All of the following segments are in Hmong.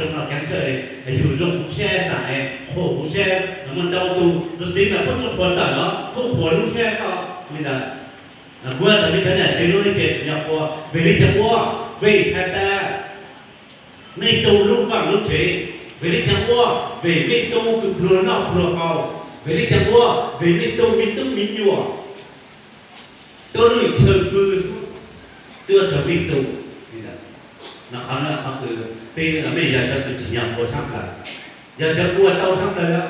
Zoo no kev ntshaw, yug zoo kuv sab, xam qhuas kuv sab, muaj ntau tus txiv tsev mas kuj tsis qhuas tawm os, kuj qhuas lub sab koj li ntawd. Kuv tau mej cov nam tsev lub neej ces tsim nyog qhuas, vim li cas ua? Vim hais tias mej tu lub vaj lub tsev. Vim li cas ua? Vim mej tu kws pluag noj pluag haus. Vim li cas ua? Vim mej tu me tub me nyuam tuab lub chaw pw xwb, tuaj tsaug mej tu. No qhov no qhov kws peb mej yog cov kws tsim nyog qhuas tshaj plaws, yog cov kws ua tau tshaj plaws.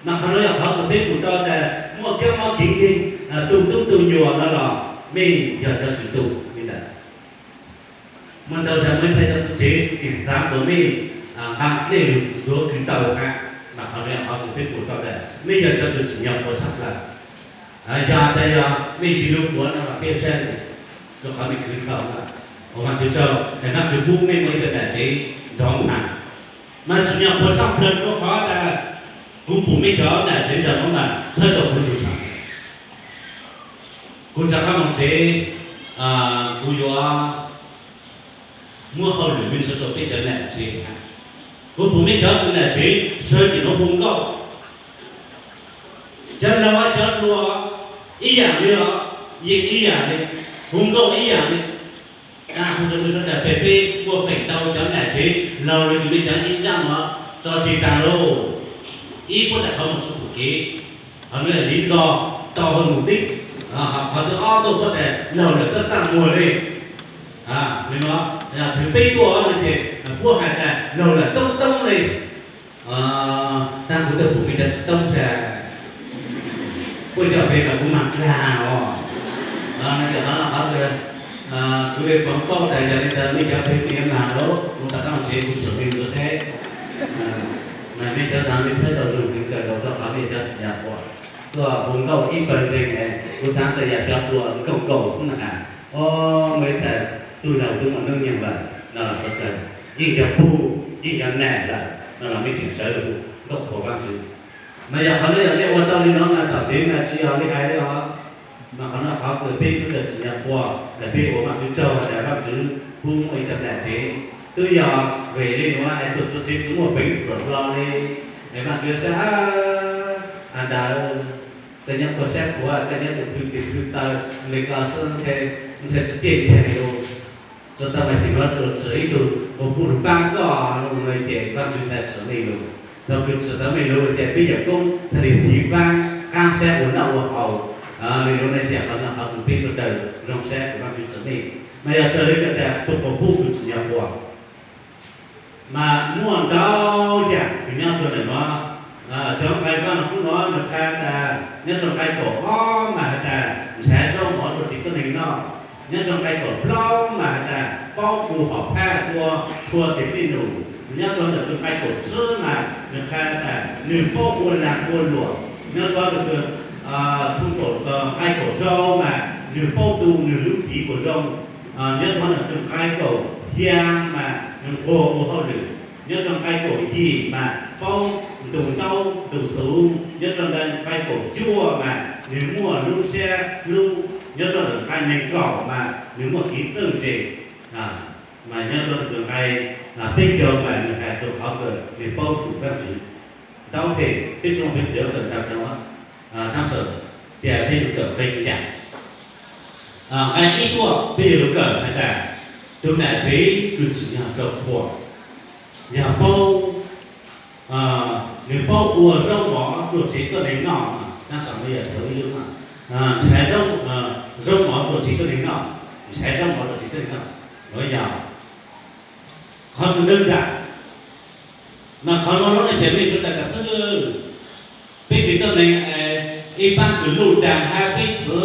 No qhov no yog qhov kws peb mus tau tas muaj kab mob kev nkeeg, tu tub tu nyuam no los mej yog cov kws tu li ntawd. Muaj ntau zag muaj ib txhia cov txiv tsev tseem xav kom mej nqa dlej lug ntxuav kws taw hab, mas qhov no yog qhov kws peb mus tau tas mej yog cov kws tsim nyog qhuas tshaj plaws. Yog tas yog mej tsis lug qhuas no mas peb saib, rua qhov mej khwv dhau lawm. Ua Vaajtswv tsaug, Vaajtswv pub mej muaj ib cov nam tsev nrov npaas, mas tsim nyog qhuas tshaj plaws rua qhov tas kuv pum mej cov nam tsev ntawm no mas txhawb tau kuv zus tshaj. Kuv rov qab moog tsev, kuv yuav muab hauj lwm mej sawv rua peb cov nam tsev hab. Kuv pum mej cov nam tsev sawv tim nuav hu nkauj, cov laug cov hluas ib yaam li os, yeej ib yaam li, hu nkauj ib yaam li. Tab sis sawv daws peb, peb muaj feem ntau cov nam tsev laug li kws mej cov ib ntsaj no tso tseg taag lauj. Ib puab tas qhov muaj tsis pum kev, qhov no yog lý do to hơn mục đích. Qhov thib ob tuaj puab tas laug lawm txaj txaj muag li. Li no, thib peb tuaj no ces puab has tas laug lawm toob toob li. Tab kuv twb pum mej cov tsis toob sas, puab cov peb mas kuv mag dlag os. Ces qhov no qhov kuv le pov paub tas yog li ntawd mej cov peb mej yuav mag lauj, kuv rov qab moog tsev kuv tsuas mej ntxuav saib. Mas mej cov no mej txhawb tau zug heev kawg nkaus rua qhov mej cov tsim nyog qhuas. Tuaj hu nkauj ib pawg ntseeg, kuv xaav tas yog cov hluas nkauj nkaus xwb na has. Muaj ib txhia tub laug twb muaj noob nyoog lawm no los sawv daws, yeej yog pug yeej yog nam lawm no los mej tseem sawv lug hu nkauj qhuas Vaajtswv. Mas yog qhov no yog mej ua tau li no mas tom tsev mas tsis yog li hais li os. Mas qhov no qhov kws peb sawv daws tsim nyog qhuas, tas peb ua Vaajtswv tsaug tas Vaajtswv pub muaj ib cov nam tsev. Twb yog vim li nuav es tug txiv tsev tsis muaj peev xwm hlo li, es Vaajtswv saib has ntawd, koj nyob koj sab qhuav, koj nyob tus pw tes pw taw li ko xwb, ntshe tsis cem ntshe lug. Txug tau mas tim nuav tsuas tsim ib tug ua pub lug paab koj lug no ces Vaajtswv txhad tsim mej lug. Thaum kws tsim tau mej lug ces peb yawm koob txhad li xyiv vaab qaab sab ua noj ua haus. Li nuav no ces qhov no qhov kws peb sawv daws zoo sab kws Vaajtswv tsim mej. Mas yog raws li koj tas tug quas pub kws tsim nyog qhuas, mas muaj ntau yam kws nyob rua ntawm nuav. Cov nqai vaaj lug kub nuav nws qha tas nyob rua nqai kaum ob mas has tas nrhav zaub mov rua tsev tuab neeg noj. Nyob rua nqai kaum plaub mas has tas paub hu hom phaj rua txhua teg dlej num. Nyob rua ntawm tus nqai kaum tsib mas nws qha tas nws paub ua lag ua luam. Nyob rua ntawm tus, tus nqai kaum rau mas nws paub tu nws lub cev kom zoo. Nyob rua ntawm tus nqai kaum xya mas nws nquag ua hauj lwm. Nyob rua nqai kaum yim mas paub ntu ntaub ntu xuv. Nyob rua ntawm nqai kaum cuaj mas nws muaj lub sab hlub. Nyob rua ntawm nqai neeg kaum mas nws muaj kev txawj ntse. Mas nyob rua ntawm nqai peb caug mas nws has rua qhov kws nws paub tus Vaajtswv. Ntau pem peb tsoom peb txhia kawm ntawv no, tab sis ces peb yuav kawm qee yam. Nqai ib tuaj peb yuav lug kawm has tas tus nam tsev kws tsim nyog rau qhuas yog paub, nws paub ua zaub mov rua tsev tuab neeg noj. Tab sis no yog thaum ib lub nrhav zaub mov rua tsev tuab neeg noj, nrhav zaub mov rua tsev tuab neeg noj, nuav yog qhov kws dawb zam. Mas qhov nuav lub no ces mej sawv daws kam xwb. Peb tsev tuab neeg ib paab kws luj daag hab peb txwv,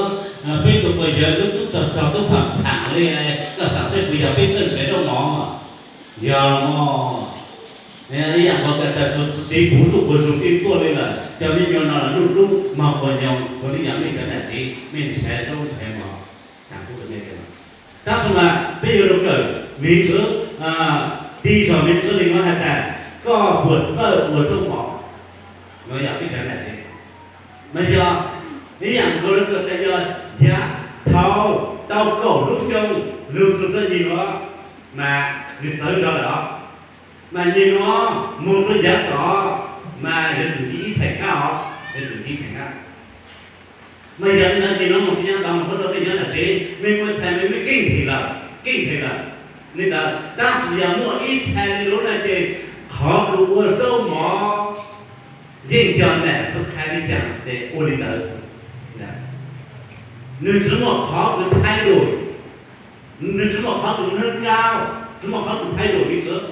peb tug quas yawg lub tub rog rog tub phaam phaam li, koj xaam saib puas yog peb txawj nrhav zaub mov? Yog mog. Ib yaam nkaus tas tug txiv puv tsuj quas zug tij tuaj li lawm, cov me nyuam no los luj lub mog quas nyoos, puav leej yog mej cov nam tsev mej nrhav zaub nrhav mov. Tab sis mas peb yuav lug kawm miv ntswv, tig zog miv ntswv li nuav has tas koj puas txawj ua zaub mov? Nuav yog peb cov nam tsev. Mas yog ib yaam nkaus lug kawm tas yog yav thaum tau kaum lub xyoo lug txug txoj nyem nuav mas nws txawv zog lawm os. Mas nyem no mus rau yav tod, mas yuav tsum ntsib ib theem hab os, yuav tsum ntsib theem hab. Mas yog li ntawd nyem no mus rau yav tod mas koj rau peb nyob nram tsev, mej muaj ib txhais mej muaj keej them lawm, keej them lawm. Li ntawd tab sis yog muaj ib txhais li lub no ces qhov kws ua zaub mov yeej yog nam txwv qha li cas ces ua li ntawd. Nws tsis muaj qhov kws thaij lus, nws tsis muaj qhov kws nws kab, tsis muaj qhov kws thaij lus li ntawd.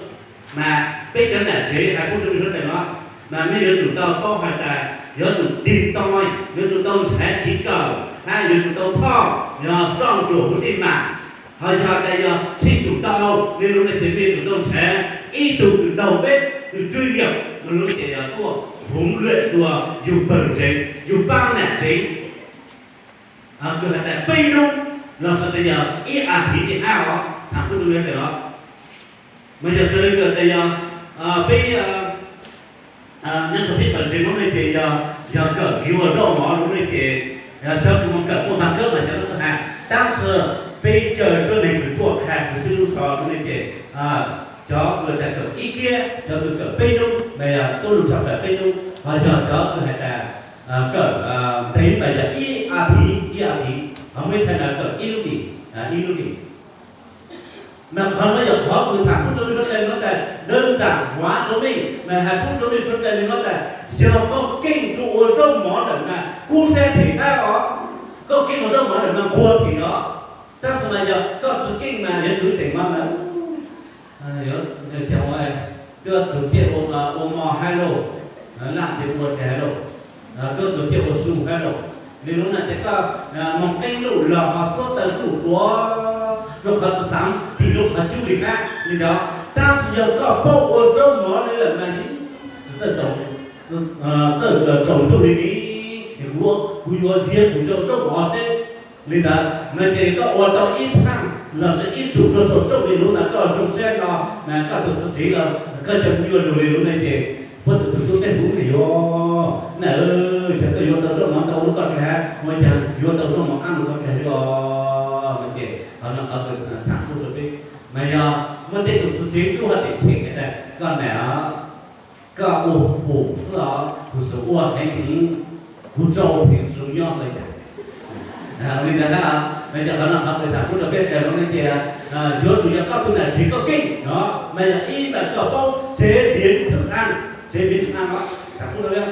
Mas peb cov nam tsev hais pub rau mej suav dlawg no, mas mej yuav tsum tau paub has tas yuav tsum tig toj, yuav tsum tau nrhav kev kawm, hab yuav tsum tau thoj, yog soj ntsuam huv tij mam, ho yog tas yog tsis tsum tau, li lub no ces mej yuav tsum tau nrhav ib tug kws daug peb kws tswj liam, lub no ces yog tuaj huv lwam dua yug pawg ntsev, yug paab nam tsev. Kws has tas peb nub los sis tas yog ib as thiv tim hab os, tham pub rau mej tas os. Mas yog raws li kws tas yog peb nyob rau peb pawg ntsev lub no ces yog, yog kawm kev ua zaub mov lub no ces yog cov kws mus kawm puj mag kawb mas cov lub txhais has, tab sis peb caw tuab neeg kws tuaj qha kws twb lub so lub no ces cov kws tas kawm ib kiab, cov kws kawm peb nub mas yog tuab lug tshaj plaws peb nub, ho yog cov kws has tas kawm ntev mas yog ib as thiv, ib as thiv, ho muaj ib txhais mas kawm ib lub hlis, ib lub hlis. Mas qhov no yog qhov kws tham pub rau mej suav dlawg no tas dawb ntsam huav rau mej, mas hais pub rau mej suav dlawg no tas yog koj keej rua ua zaub mov lawm mas kub sab them hab os, koj keej ua zaub mov lawm mas nquag them os, tab sis mas yog koj tsis keej mas yuav tsum teem mov ntawd. Yuav, yuav tsum ciaj ua mov hab lauj, laj tias ua cas lauj, koj tsum ciaj ua su hab lauj. Li lub no ces koj moog qeeb luj los ho xuab taw luj dua, rua qhov tsis xaav tig lub qhov cub li hab li ntawd. Tab sis yog koj paub ua zaub mov li lawm mas txawj tsaus ntuj li ni, kuv yuav ziab kuv rau zaub mov seb. Li ntawd no ces koj ua tau ib phaaj los sis ib tsum rua saum rooj li lub mas koj zoo sab no, mas koj tus txiv tsev los koj cov nyuas lug li lub no ces puab tus tub teb huv na yuav na, cov koj yuav tau zaub mov ntau lub koj dlaag, ua caag yuav tau zaub mov qaab lub koj dlaag li os. No ces qhov no qhov kws tham kuj rua peb, mas yog muaj tej tus txiv tsev tub ho tseem tshem has tas koj nam, koj ua pum xwb os, kuv xub ua heev, kuv rau pheej su nyob le cas. Ua li ntawd hab, no ces qhov no qhov kws tham kuj rua peb tas lub no ces yuav tsum yog koj tus nam tsev koj keej no, mas yog ib mas koj paub tsev npiav tshwj aav, tsev npiav tshwj aav os, tham kuj rua peb.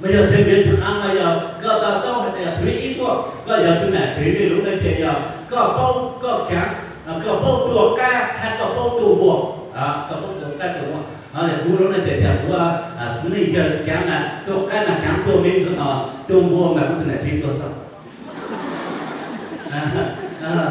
Mas yog tsev npiav tshwj aav mas yog koj to taub has tas yog tsev ib tuaj, koj yog tus nam tsev li lub no ces yog koj paub koj kaav, koj paub tua qaib hab koj paub tua npua, koj paub tua qaib tua npua. Kuv lub no ces tas kuv txiv neej yawg tsis kaav mas tua qaib mas kaav tua me ntsis no, tua npua mas kuv tus nam tsev tua xwb.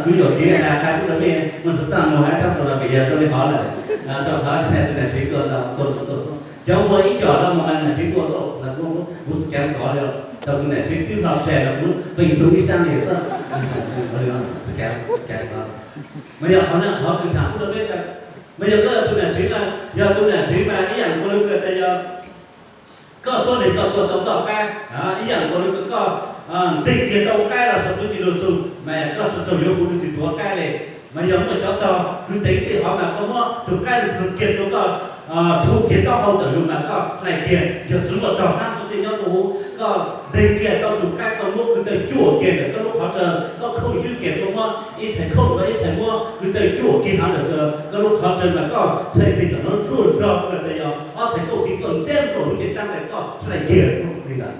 Kuv yuam kev has qha kuj rua mej muaj txuj txaj muag hab tab sis los pem yog zoo li hov lawm, rua qhov tus nam tsev tua ntau tua tua tua, cov npua ib co los mas nam tsev tua xwb, kuv tsis kaav kov li, tau tus nam tsev twb hlo tshaj los kuv pheej ntug ib sab li xwb. Tsis kaav, tsis kaav kov. Mas yog qhov no qhov kws tham kuj rua peb tas, mas yog koj yog tus nam tsev mas, yog tus nam tsev mas ib yaam nkaus li kws tas yog koj tuab neeg koj tua tau toj qaib, ib yaam nkaus li kws koj ntes kiag tau qaib los saum tub ci lug txug mas koj tsi tsaug yuav kuv lug tsis tuav qaib le. Mas yog muaj cov tog kws teev tej hov mas koj muab tus qaib ntxwg kiag rua koj, tshuam kiag taub hau ntawm lug mas koj hlais kiag, yog tsi muaj tog rab tsi tej nyob rua huv, koj ntes kiag tau tus qaib koj muab kwv taw cuam kiag ntawm koj lub qhov tsawg, koj khooj ywb kiag koj muab ib txhais khooj rua ib txhais muab kwv taw cuam kiag hov ntawm koj lub qhov tsawg mas koj txhais tes tom no zuaj zog kws tas yog ob txhais kauj tiv koj ntseb nkaus lub cev tsab tes koj hlais kiag xwb li ntawd.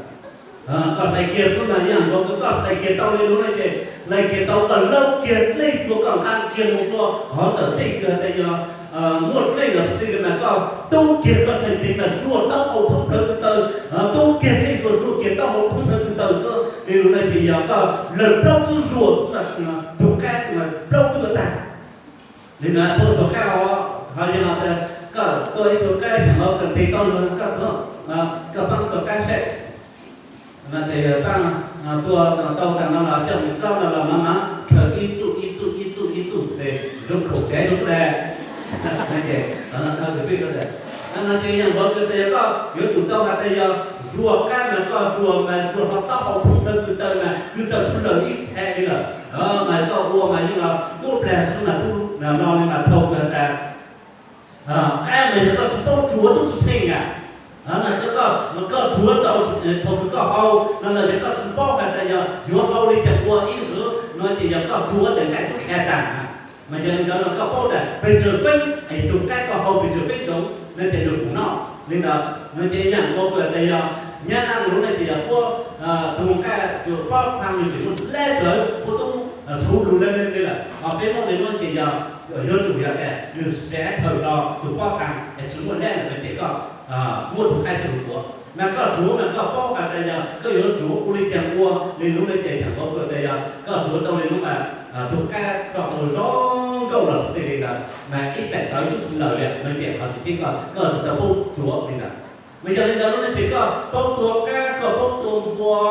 Koj hlais kiag xwb mas ib yaam nkaus kws koj hlais kiag tau li lub no ces hlais kiag tau koj laub kiag dlej rua koj nqa kiag moog rua hov ntawm tej kws tas yog muaj dlej los sis tej kws mas koj tub kiag koj txhais tes mas zuaj taub hau thoob plawg kws taw, tub kiag dlej rua zuaj kiag taub hau thoob plawg kws taw xwb li lub no ces yog koj lawv plaub txwb zuaj xwb mas tug qaib mas plaub txwb tag. Li no puab tua qaib os, ho yog tas koj tua ib tug qaib tseem hov koj ntes tau lug koj txhob, koj paab tua qaib seb. No ces yog paab tua tau taag no los coj mus txob no los mas mas khaws ib txuj ib txuj ib txuj ib txuj xwb tes zoo khaum tsev rua xwb le. No ces qhov no txhawb kws peb, no ces yog nkaus kws tas yog koj yuav tsum tau has tas yog zuaj qaib mas koj zuaj mas zuaj hov taub hau thoob plawg kws taw mas kws taw tub lawm ib txhais li lawm. Mas koj ua mas yeej los tub plag xwb mas tub no li mas thaus kws has tas Qab mas yog koj tsis paub tsuav tub txhwj tsheej a, koj tsuav tau thaum kws koj hau no los yog koj tsis paub has tas yog yuav hau li cas ua ib ntsis no ces yog koj tsuav tes nqaij tub dlha tag. Mas yog li ntawd no koj paub tas pes tsawg feeb es tus qab koj hau pes tsawg feeb ntsoov no ces nws kuj noj li ntawd no ces yam nkaus tas yog nyab laj lug no ces yog puab tug nqaij pob txhaa nws tseem muaj lab tsawv puab tub txhuv lug le le lawm. Ho peb Moob le nuav ces yog yuav tsum yog tas nws sav thaws rau tus pob txhaa es tsis muaj lab lawm no ces koj muab tus qaib coj lug tuav. Mas koj tsuav mas koj paub has tas yog koj yuav tsuav ua li cas ua li lub no ces yam nkaus tas yog koj tsuav tau li lub mas tus qab tso tau zoo nkauj los xwb tej li ntawd mas ib daim tawv twb tsis lawm li no ces qhov tseem ceeb koj tsis tau paub tsuav li ntawd. Mas yog li ntawd lub no ces koj paub tua qab, koj paub tua npua,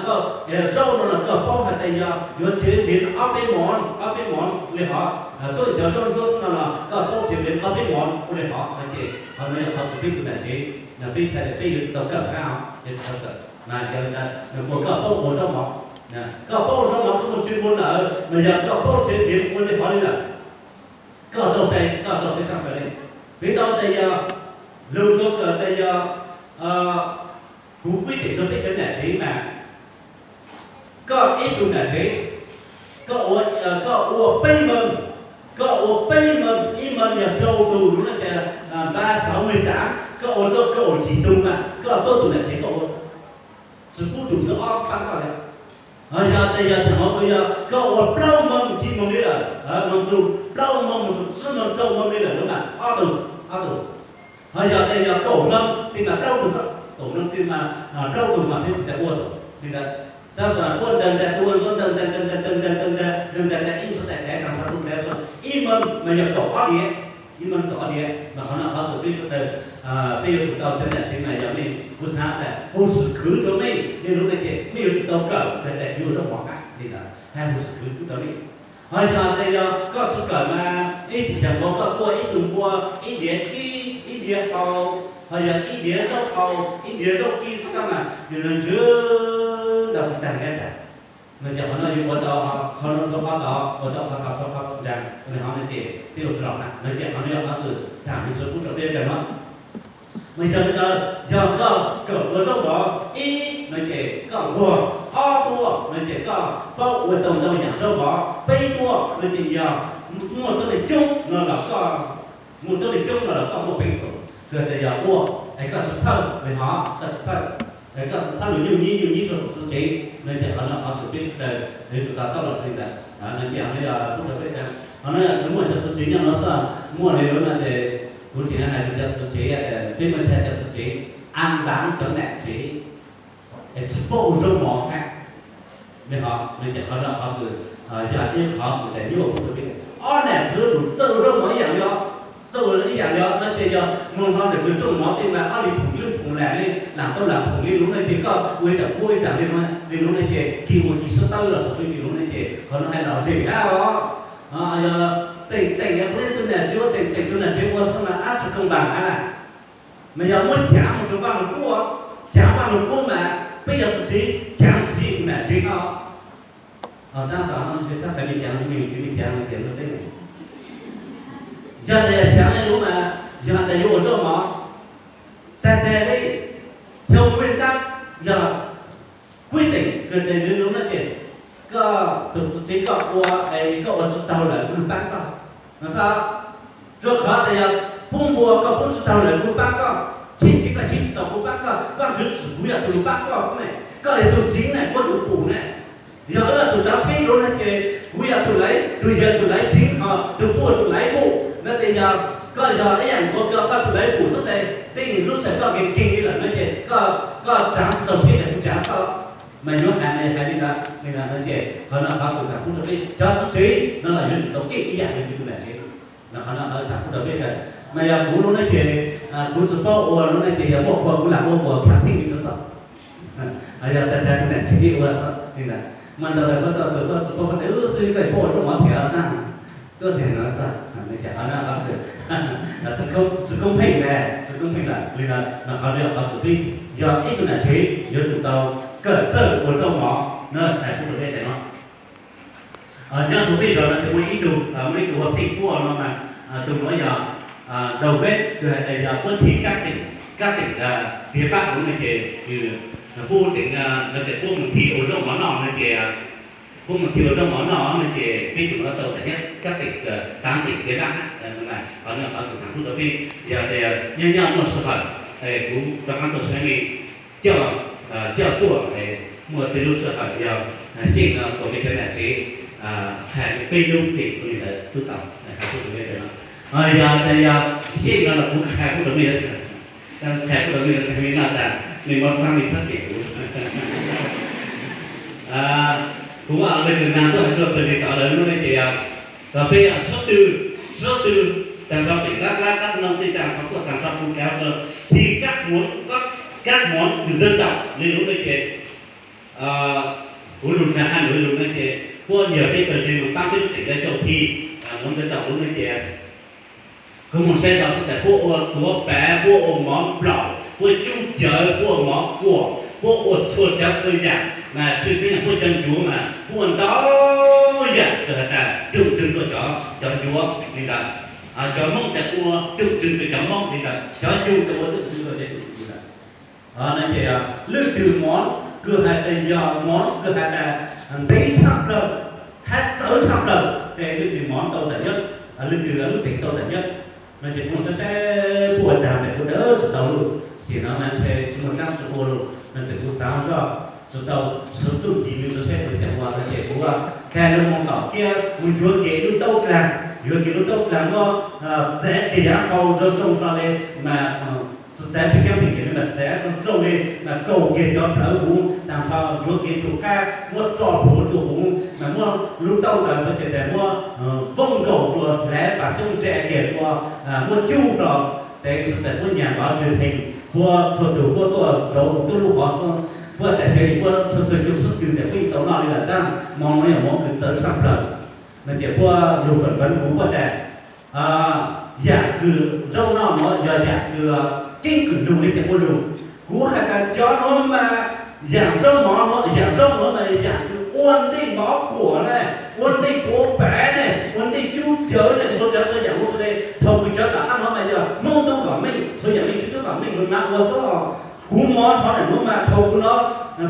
koj zaub no los koj paub has tas yog yuav tsev npiav ob peb mov, ob peb mov li hov, tuaj cov zaub ntsuab no los koj paub tsev npiav ob peb mov ua li hov no ces qhov no yog qhov txug peb tus nam tsev. Peb txhais tias peb yuav tsum tau kawm qab os, yuav tsum tau kawm. Mas yog li ntawd nws kuas koj paub ua zaub mov, koj paub zaub mov koj muaj tswv npua lawm mas yog koj paub tsev npiav ua li hov li lawm, koj tau sai, koj tau sai tshaj plaws li. Piv tau tas yog lug rua kawm tas yog kuv kuj teem rua peb cov nam tsev mas koj ib tug nam tsev, koj ua, koj ua peb moos, koj ua peb moos, ib moos yog rau tug lub no tas npaj xauv mej tav, koj ua rau kaum yim tug mas koj tuab tug nam tsev koj ua, tsis pub tug thib ob paab koj li. Ho yog tas yog thaum hov koj yog koj ua plaub moos tsib moos li lawm, moog txug plaub moos moog txug tsib moos rau moos li lawm lub mas ob tug, ob tug. Ho yog tas yog kaum moos tej mas plaub tug xwb, kaum moos tej mas plaub tug mas peb tsis tas ua xwb li ntawd. Tab sis puab ntaws ntaws tua ntsuab ntaws ntaws ntaws ntaws ntaws ntaws ntaws ntaws ntaws ib ntsis tas tas tas tas ib moos mas yog kaum ob diav, ib moos kaum ob diav mas qhov no qhov kws peb sawv daws peb yuav tsum tau cov nam tsev mas yog mej, kuv xaav tas hu xwm khwv rua mej li lub no ces mej yuav tsum tau kawm tas tas yuav zaub mov hab li ntawd, hab hu xwm khwv pub rua mej. Ho yog tas yog koj tsis kawm mas ib tug xyaum nkaus koj tua ib tug npua ib diav kib ib diav qau, ho yog ib diav zaub qau ib diav zaub kib xwb kab mas yus ntswg ntau tag nab tas. No ces qhov no yuav ua tau qhov no tshuav qhov tod, ua tau qhov tod tshuav qhov nraag, ho no ces peb ua tsis los na. No ces qhov no yog qhov kws tham nws txhua pub rua peb tas no. Mas yog li ntawd yog koj kawm ua zaub mov ib no ces koj nquag, ob tuaj no ces koj paub ua tau ntau yaam zaub mov, peb tuaj no ces yog muaj tuab neeg coob no los koj, muaj tuab neeg coob no los koj muaj peev xwm, tsuas tas yog ua es koj tsis txhawj li hov, koj tsis txhawj es koj tsis txhawj lug nyuj nyib nyuj nyib rua txiv tsev no ces qhov no qhov kws peb sawv daws yuav tsum tau tau los xwb li ntawd. No ces qhov no yog pub rua peb tas, qhov no yog tsis muaj cov txiv tsev nyob no xwb, muaj li lub no ces kuv tseem hais rua cov txiv tsev, peb muaj txhua cov txiv tsev, a ntaav cov nam tsev es tsis paub ua zaub mov hab li hov no ces qhov no qhov kws yog ib qhov kws tas nyuaj pub rua peb. Ob nam txiv yuav tsum txawj ua zaub mov ib yaam li os, txawj ua ib yaam li os no ces yog moog no ntawm kws tsooj mov tej mas ob li phoom ib phoom lam li, lam tau lam phoom li lub no ces koj ua ib tsam puab ib tsam li lub no ces kis ua kis sab tawb los xwb li lub no ces qhov no hais lom zem hab os. Yog teem teem yog kuv ib tug nam tsev ua teem teem tug nam tsev ua xwb mas ab tsi koo npaam hab na. Mas yog muab caav mus rua Vaaj Lug Kub, caav Vaaj Lug Kub mas peb yog txiv tsev caav txiv tug nam tsev no. Taab sis no txhaj tas mej caav, mej tsis mej caav no ces luag teb. Yog tas yog caav le lub mas yog tas yuav ua zaub mov, tag tag li, theo nguyên tắc yog kuj teem kws tas le lub no ces koj tug txiv tsev koj ua es koj ua tsis taug lawm kuv lug paab koj no xwb. Rua qhov tas yog pub npua koj pub tsis taug lawm kuv paab koj, tsheej tsev koj tsheej tsis taug kuv paab koj, koj ntswv txim kuv yog tug lug paab koj xwb ne, koj yog tug txiv ne kuv tug pum ne. Yog wb yog tug tsav tsheb lub no ces kuv yog tug laiv, tug yawg tug laiv txiv, tug puj tug laiv pum no ces yog koj yog ib yaam nkaus koj tug laiv pum xwb tes tej lub sij hawm koj nkees nkees li lawm no ces koj tsaav tsis taug tsheb tas kuv tsaav koj. Mas yuav hais mas hais li ntawd li ntawd no ces qhov no qhov kws tham pub rua peb cov txiv tsev no los yuav tsum tau keej ib yaam le peb tug nam tsev. Mas qhov no qhov tham pub rua peb tas mas yog kuv lub no ces kuv tsis paub ua lub no ces yog muaj qhua kuv lam ua ua khav theej li no xwb. Yog tag tag tug nam tsev ua xwb li ntawd mas ntawd lawm koj tau txug koj tsis paub koj tes wb xwb koj paub ua zaub mov thiab na. Tuaj tsev no xwb, qhov no tsis koob pheej le, tsis koob pheej lawm li ntawd mas qhov no yog qhov kws peb yog ib tug nam tsev yuav tsum tau kawm txawj ua zaub mov na, tham pub rua peb tes no. Nyob rua peb zog no ces muaj ib tug, muaj ib tug hu Pheej Fub no mas tug nuav yog đầu bếp, kws has tas yog puab thi các tỉnh, các tỉnh phía Bắc lub no ces kws puab teev, lawv tias puab mus thi ua zaub mov noj no ces puab mus thi ua zaub mov noj no ces peb tug no tau giải nhất các tỉnh, tám tỉnh phía Bắc. Qhov no qhov kuv tham pub rau peb, yog tias nyob nyob muaj sij hawm, kuv rov qab tuaj saib nej, coj, coj tuaj, muaj tej lub sij hawm yog xyeej no tuaj peb cov nam tsev, qha peb lub npe ua li ntawd tub tau, hais pub rau nej no. Yog tas yog xyeej no los kuv qha pub rau nej, qha pub rau nej, nej noj tas nej muab rab me txhab cem kuv. Kuv ua le kws nag tuaj hais rau peb li tod lawm no ces yog peb xub tw, xub tw, tag nrho tim Đắk Lắk, Đắk Nông, tij tag nrho tuaj tag nrho kuv kav rau thi các món, các món dân tộc li lub no ces kuv lug tag hab lug lug no ces puab yog peb pawg tsev mus pab peb lub teem lawv coj thi món dân tộc lub no ces kuv mus saib tau xwb tas puab ua tuav pav, puab ua mov nplaum, puab cub cawv, puab ua mov kuam, puab ua txhua tsav txhua yam mas tshwj xeeb yog puab cov ncuav mas puab ua ntau yam kws has tas tug tug rua cov, cov ncuav li ntawd. Cov Moob tas ua tug tug rua cov Moob li ntawd, cov Yug tas ua tug tug rua cov Yug li ntawd. No ces lwm tus mov kws has tas yog mov kws has tas ntev tshaj plaws, hab txawv tshaj plaws ces lwm tus mov tau giải nhất, lwm tus lub teem tau giải nhất. No ces kuv saib saib puab ua tag tas kuv tsis tau lug, ces no mas ntshe tsis muaj dlaab tsi ua lug no ces kuv xav zoj tsis tau, sawv txuj ci me rau saib puas tau ua no ces kuv tag lug moog tom kiab mus yuav kev lub taub dlaag, yuav kev lub taub dlaag muab txav kev yav hau zoo zoo hlo le mas txav pem keeb pem kev le mas txav zoo zoo le mas kaum kiag cov plawv huv taag nrho, yuav kev tug qab muab tso plhuav rua huv mas muab lub taub ntawd ces tas muab voob nkaus rua hlais pas coob ntsa kiag rua, muab cub rua, tes tas puab nyam lov tsw heev, puab txhua tug puab tuaj rauv tub lub hov xwb, puab tas cov puab txhua txhua cov xub tw tas puab yeej tau noj li lawm tab, mov no yog mov kws txawv tshaj plaws. No ces puab lug fam fam kuv puab tas yam kws zaub noj nuav yog yam kws keeb kwm lug le caag puab lug. Kuv has tas cov nuav mas yam zaub mov nuav, yam zaub nuav mas yam kws ua ntej mov kuam ne, ua ntej tuav pav ne, ua ntej cub cawv ne, txhua tsav txhua yam huv si le. Thaum kws cov tom qab nuav mas yog Moob tub vam meej, txhua yam meej tub vam meej lug na ua xwb os. Kuv mov hov ntawm nuav mas thaum kuv no,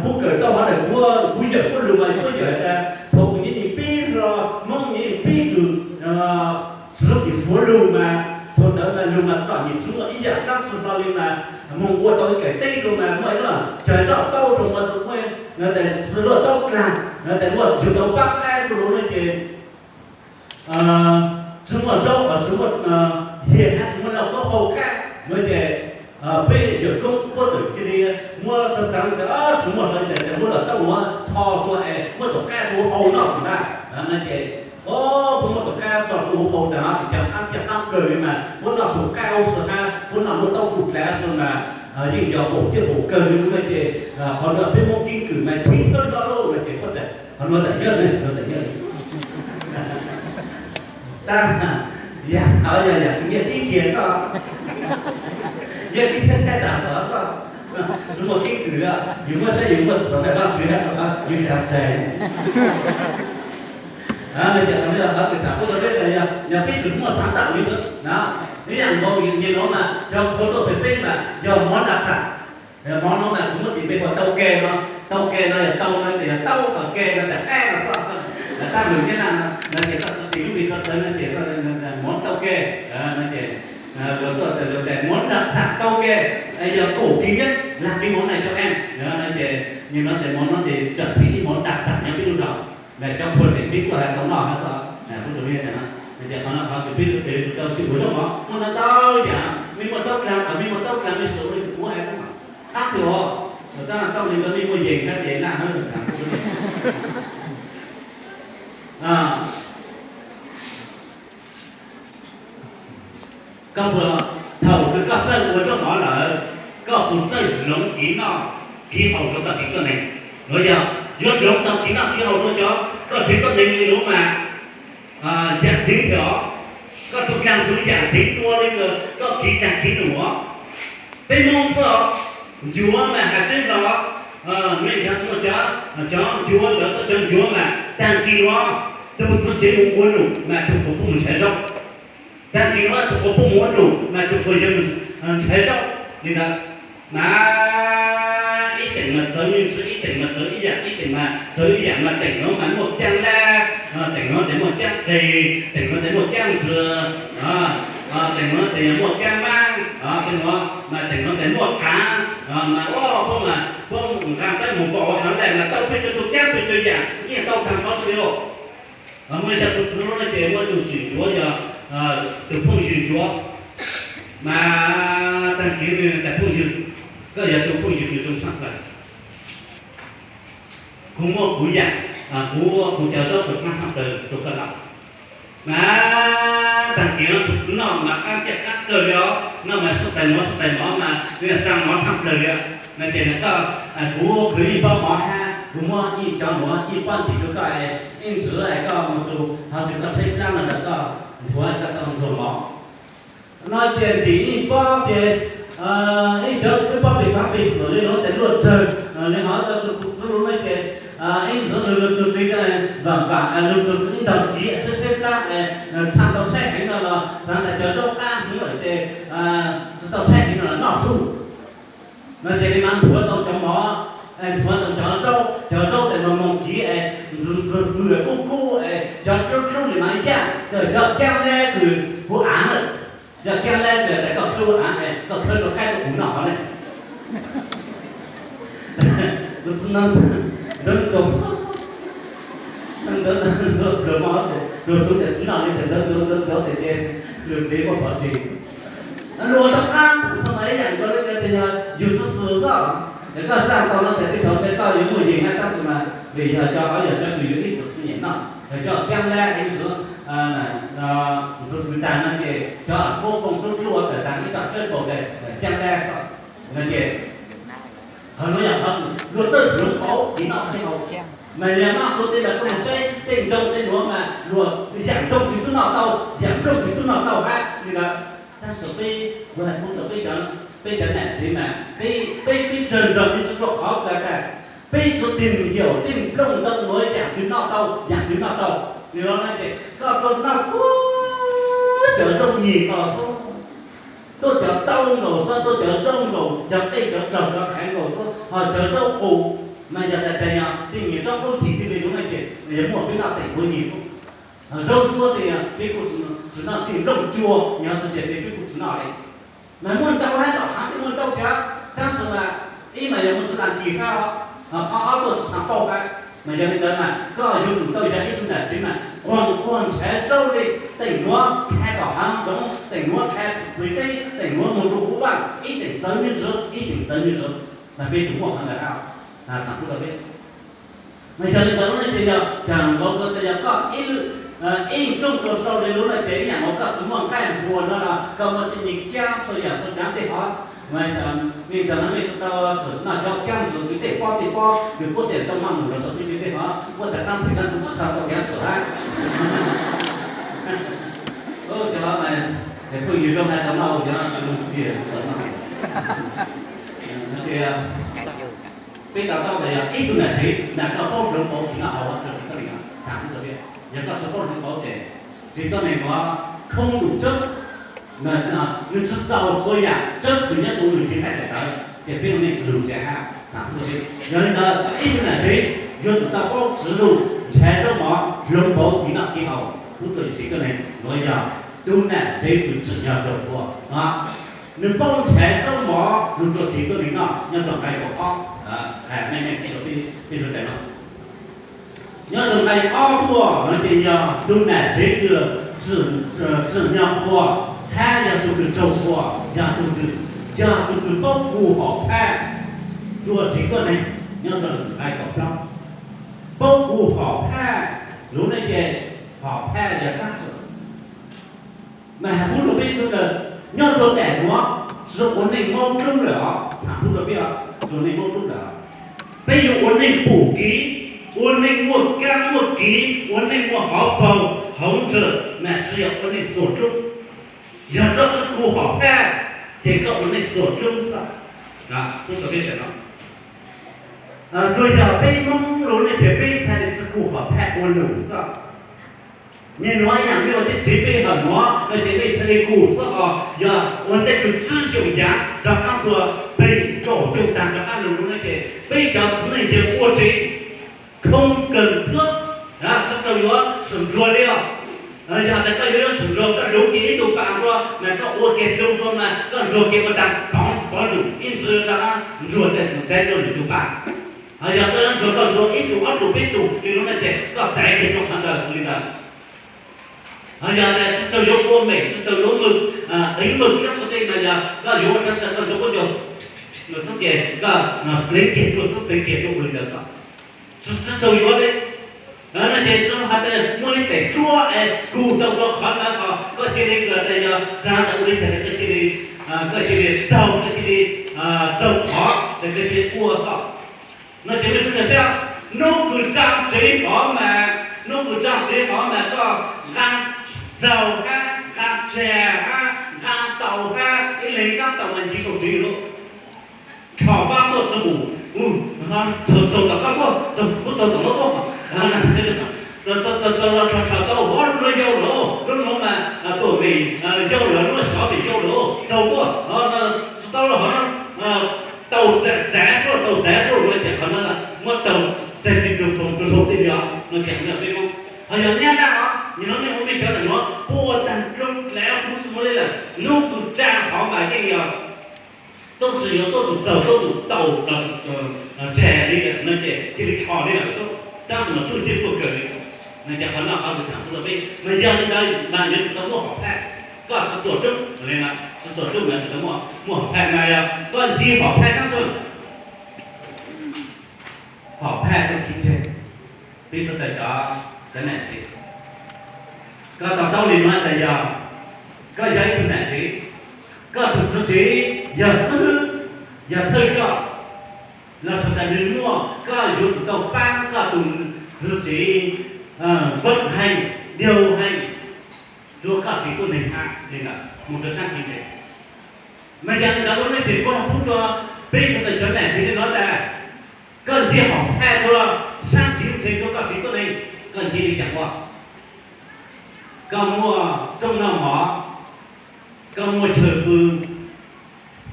kuv kawm tau hov ntawm kuv, kuv yawm puab lug mas puab yawm has tas thaum kws nyob nyias pib hlo, Moob nyob nyias pib kws txiv tim suav lug mas thaum ntawd mas lug mas txom nyem tsis muaj ib yam dlaab tsi hlo li mas moog ua tau ib kaim teb rua mas muaj ib lub cov nroj taub rua mas muaj, no tas txwv luaj taub dlaag, no tas luaj yug tau pab qaib rua lug no ces tsis muaj zaub, tsis muaj yag hab tsis muaj lauj kaub hau qaib no ces peb yawm koob puab txawm cia li muab xav xav tas tsis muaj hlo li cas ces muab lub taub nuav tho rua es muab cov qaib rua hau noj ntag no ces puab muab cov qaib tso rua huv hau tas no ces cov qaib caj qaab kawg li mas puab noj tug qaib ub si hab puab noj lub taub kuj dlav si mas yeej yog npaum ciaj npaum kawg li no ces qhov nuav peb Moob keeb kwm mas cheeb thawb txob lub no ces puab tas qhov nuav txawm yog, nuav txawm yog tab yam, yog yam kws nyiaj tib kiag txoj, nyiaj tib saib saib tas txog txoj, tsis muaj keeb kwm li, yus muaj saib yus muaj txog tas Vaajtswv hab txog yus xav tseg. No ces qhov nuav yog qhov kws tham pub rau peb tas yog peb tseem muaj xav tawm li ntawd na, ib yam nkaus nyem nuav mas cov qhua tuaj pem peb mas yog mov nram xam. Mov nuav mas kuv muab tis npe hu ua tau ke no, tau ke no yog tau no ces yog taub, ke no tas qaib no xwb. Tab lug nyab laj no ces koj txug tis lub npe koj txawv no ces mov tau ke no ces luag tuaj tas luag tas mov nram xam tau ke, yog kaum tis nyab laj kev mov nai tso e no ces nyem nuav tas mov nuav ces tseem theem ib mov nram xam nyob peb lub zog. Mas cov qhua tseem ceeb tuaj has tau noj hab xwb. Kuv tsuas yog tas no, no ces qhov no qhov kws peb sawv daws tau sib ua zaub mov muaj ntau ntau yam, mej muaj taub dlaag, mej muaj taub dlaag mej sawv ua le kuv hais xwb mas qab twg os, tab txoj le ntawd mej muaj yees hab ces laj hab. Koj puas, thaum kws koj txawj ua zaub mov lawm, koj puas txawj hloov kev noj kev haus rua koj tsev tuab neeg? Nuav yog yuav hloov tau kev noj kev haus rua cov koj tsev tuab neeg le nuav mas yam dheev thiab os. Koj tug dlaag tsuav yam dheev dua le koj kev dlaag kev num os. Peb Moob xwb os, ncuav mas has tseeb hlo, mej nrhav tsuav cov, cov ncuav ntawd xwb, cov ncuav mas taag kis nuav tug txiv tsev mus ua num mas tug puas pum ntshai zaub. Tag kis no tus quas puj mus ua num mas tus quas yawg ntshai zaub li ntawd. Mas ib teem mas txawv me ntsis, ib teem mas txawv ib yam, ib teem mas txawv ib yam, mas teem no mas muaj caab lab, teem no tes muaj caab qis, teem no tes muaj caab ntsis, teem no tes muaj caab maab, tej no mas teem no tes muaj qaav, mas ua puab mas puab nqaa teb mus npaum heev le mas tau peb tug caab peb tug yam yeej tau taag nrho xwb li lauj. Muaj ib zag kuv txiv lub no ces muaj tus swm ncuav yog tus phooj ywg ncuav, mas taag kis tas phooj ywg, koj yog tus phooj ywg kws zoo tshaj plaws. Kuv muaj kuv yam, kuv, kuv cov zaub kws qaab tshaj plaws rua koj noj. Mas taag kis no tus txiv noj mas qaab ciaj qaab kawg li os, noj mas sub tais mov sub tais mov mas xaa mov tshaj plaws li os. No ces koj, kuv khwv ib pob mov hab kuv muab ib cov nuav ib pob ntim rua koj es ib ntsis es koj mus txug hov tug koj tsheb plab no ntawm koj nthuav koj tau ntxuag mov. No ces ntim ib pob ces ib cov ib pob pes xaav pes xwm li nuav tes luaj tsawg li hov tau tug kuv txiv lub no ces ib ntsis lug tug txiv vam vam lug tug ib ntaug kiv tsheb tsheb plab es tshaj tau tsheb heev no los xaav tas cov zaub qab hwv lawm ces tsi tau tsheb heev no los noj zuj. No ces li mas nthuav tau cov mov, nthuav tau cov zaub, cov zaub tes mas moog kiv es ntxwg ntxwg fwv kub kub es cov dlub dlub li mas yaj, cov caab lab kws huv av na, cov caab lab kws tes koj khawb huv av es koj khawb rua qaib rua qus noj hov ne. Ntawd nkaus, ntawd pluag mo, pluag sub tes tsi noj li tes ntawd ntawd ntawd tes ces pluag tsev muaj pov tseg. Luag rov qab xav mas ib yam nkaus li tias yog yug tsi xwm xwb, es koj zaj tau no tes tej thaum ntshe koj yuav muaj yees hab tab sis mas vim yog cov hov yog cov kws yug ib txwm tsi nyiam noj, yog cov caab lab ib ntsis ntxwg fwv tag no ces cov puab koog dlub dlub tawm tag ib co dlawb kaus tes caab lab xwb. No ces qhov nuav yog qhov luag txawj hloov pauv tiv noj tiv haus, mas yog noj sua tej mas koj mus saib tej ntoo tej nuav mas luag yam ntoo twg tub noj tau, yam nplooj twg tub noj tau hab li ntawd. Tab sis peb, kuv has kuv txog peb cov, peb cov nam tsev mas peb, peb, peb tsawg zog peb tsi tau qhov kawg tas, peb tsi tig yaum tej nplooj ntoo nuav yam twg noj tau, yam twg noj tau. Li no ces koj tsuas noj tuab cov zaub nyig nkaus xwb, tuab cov taub nkaus xwb, tuab cov zaub nkaus, cov qej cov nraug cov qheev nkaus xwb, ho cov zaub qus mas yog tas tas yog tej nyuag tsob khaub cig thiaj li lub no ces yog muaj peb noj teem huav nyig xwb. Zaub suab tej yog peb kuj tsi noj, tej nplooj cua yog txhua ceg tej peb kuj tsi noj li. Mas muaj ntau hab tom haav tej muaj ntau thiab, tab sis mas ib mas yog muaj tsi laag kis hab, qhov ob tuaj tsi xaav pauj hab. Mas yog li ntawd mas koj yuav tsum tau yog ib tug nam tsev mas quas quas ntshav zaub li teem nuav rha tom haav ntsoov, teem nuav rha plig teb, teem nuav moog rua huv vaaj, ib teem txawv nyob ntsis, ib teem txawv nyob ntsis, mas peb tsum muaj qhov ntawd hab. Thaam kuv rau peb. Mas yog li ntawd lub no ces yog tsaam nkaus ko tas yog koj ib, ib tsooj rua sau li lub no ces ib yaam nkaus koj tsi muaj nqaij npua no los koj muaj tej me kaab txhua yaam txhua tsaav tej hov, mej tsaam no mej tsi tau swm noj cov kaab ntsis kws tej pob tej pob kws puab tias tau maj mus los sau peb tej hov, puab tas qaab phem qaab kub tsi tau tau kaab txhua hab. Cov phooj ywg zoo hais tau noj, cov tsi zoo phooj ywg tsi tau noj. Peb to taub tas yog ib tug nam tsev mas koj paub hloov pauv tiv noj hauv rua tsev koj neeg no, thaam kuv rau peb, yog koj tsi paub hloov pauv ces tsev koj neeg no khoob lug tseeb, nws tsi txaus txhua yaam tseeb kws nyob rua nws tsev neeg ntawd, ces peb ua neej tsi lug ntsa hab, thaam kuv rau peb. Yog li ntawd ib tug nam tsev yuav tsum tau paub txwv lug ntshav zaub mov, hloov pauv tiv noj tiv haus pub rua yus tsev koj neeg, nuav yog tug nam tsev kws tsim nyog raug qhuas no. Nws paub ntshav zaub mov lug rua tsev koj neeg noj nyob rua nqai kaum ob, hais meej meej rua peb zoo tais no. Nyob rua nqai ob tuaj no ces yog tug nam tsev kws tsim nyog qhuas, hab yog tug kws raug qhuas, yog tug kws, yog tug kws paub kug hom phaj rua tsev koj neeg nyob rua nqai kaum plaub. Paub kug hom phaj, lug ne ces hom phaj yog tsaab tsi? Mas has pub rua peb sawv daws nyob rua daim nuav tsi ua neej maub dlub lawm os, thaam pub rua peb, tsi ua neej maub dlub lawm os. Peb yuav ua neej pum kev, ua neej muaj kaab muaj kev, ua neej muaj hauv paug hauv ntswg, mas tsi yog ua neej txuag dlub. Yog koj tsi kug hom phaj, ces koj ua neej txuag dlub xwb. Tsuas yog peb Moob lug ne ces peb txhaj le tsi kug hom phaj ua lug xwb. Nyem nuav ib yaam mej ua tej tsev peb hawm nuav no ces mej thiaj li kuj xub os, yog ua ntej kws tsib xyoos yaav rov qaab nrua peb kaum xyoo taag rov qaab lug no ces peb cov txiv neej yawg ua tsev không cần thiết, tsi tau yuav tsum nrug li os. Yog tas koj yuav tsum nrug, koj lug kiag ib tug pas nrug mas koj ua kiag dlua nrug mas koj nrug kiag ua taag pov ntsum ib ntsis rov qaab nrug tej tus txaiv dlua lwm tug pas. Yog koj yuav nrug koj nrug ib tug ob tug peb tug li lub no ces koj txaiv kiag rua qhov ntawd li ntawd. Yog tas tsi tau yuav ua mem, tsi tau yuav mws, ev mws sab txug tej mas yog koj yuav ua sab tas koj nrug puab ncaug, koj pleev kiag rua xwb, pleev kiag rua ua li ntawd xwb. Tsi tau yuav li. No ces tsi has tas muaj ib tes duab es kug tau rua qhov ntawd os, koj cia li kws tas yog xav tas ua li cas koj cia li, koj cia li txaug, koj cia li txaug qhov tas koj cia li ua xwb. No ces mej sawv daws saib, nub kws tsaa tsev hov mas, nub kws tsaa tsev hov mas koj nqaa txaug hab nqaa tseg hab nqaa taus hab ib leeg nqaa taus mas ncig saum tsev lawm. Rho fab tuaj tsi mus, txaug tom koj tuaj, txaug tom lub tuaj, txaug los rho rho tau hov lub nuav yau lawm, lub nuav mas tuam mem yau lawm, lub xyov mem yau lawm, txaug tuaj, tsi tau los hov tau txav xwb, tau txav xwb no ces qhov no muab tau txaig plig plug ploog rua sau tej li os no ces peb Hmoob. Ho yog nyab dab os, nyob nub mej cov nam nuav puab ua taag dloo dlav kuv xwb muaj li lawm, nub kws tsaa hov mas yeej yog tub tsi yuav tuaj tus txaug tuaj tus tau los tseg li lawm no ces cia li rho li lawm xwb, tab sis mas tsuj ncig tuaj kawg li. No ces qhov no qhov kws thaam kuv tau peb mas yog li ntawd mas yuav tsum tau muaj hom phaj. Koj tsi xuam dub li na, tsi xuam dub mas yuav tsum tau muaj hom phaj mas yog koj ncig hom phaj nab tsi hom phaj txuj kev tseg, peb suav tas cov nam tsev. Koj to taub li nuav tas yog koj yog ib tug nam tsev, koj tug txiv tsev yog xib hwb, yog thawj coj, los suav tas nwg muaj, koj yuav tsum tau paab koj tug txiv tsev npawb heev, diau heev, rua koj tsev tuab neeg hab li ntawd moog rua saab kev ntseeg. Mas yog li ntawd lub neej tsev kuv pub rua peb suav tas cov nam tsev li nuav tas, koj ncig hom phaj rua saab kev ntseeg rua koj tsev tuab neeg, koj ncig li cas ua? Koj muaj rooj noj mov, koj muaj chaw pw,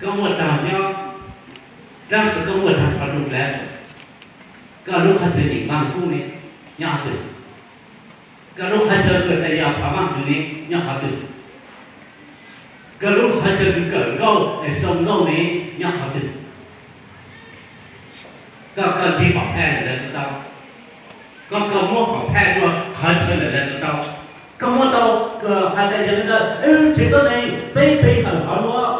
koj muaj taag nyob, tab sis koj muaj taag tsho rua dlav, koj lub qhov chaw nyeem Vaaj Lug Kub ne nyob qhov twg? Koj lub qhov chaw kws tas yog thov Vaajtswv ne nyob qhov twg? Koj lub qhov chaw kws kawm nkauj es sau nkauj ne nyob qhov twg? Koj, koj ncig hom phaj ntawd tsi tau? Koj, koj muab hom phaj rua qhov chaw ntawd tsi tau? Koj muab tau has tas yog li ntawd, tsev tuab neeg peb pe hawm qhov nuav,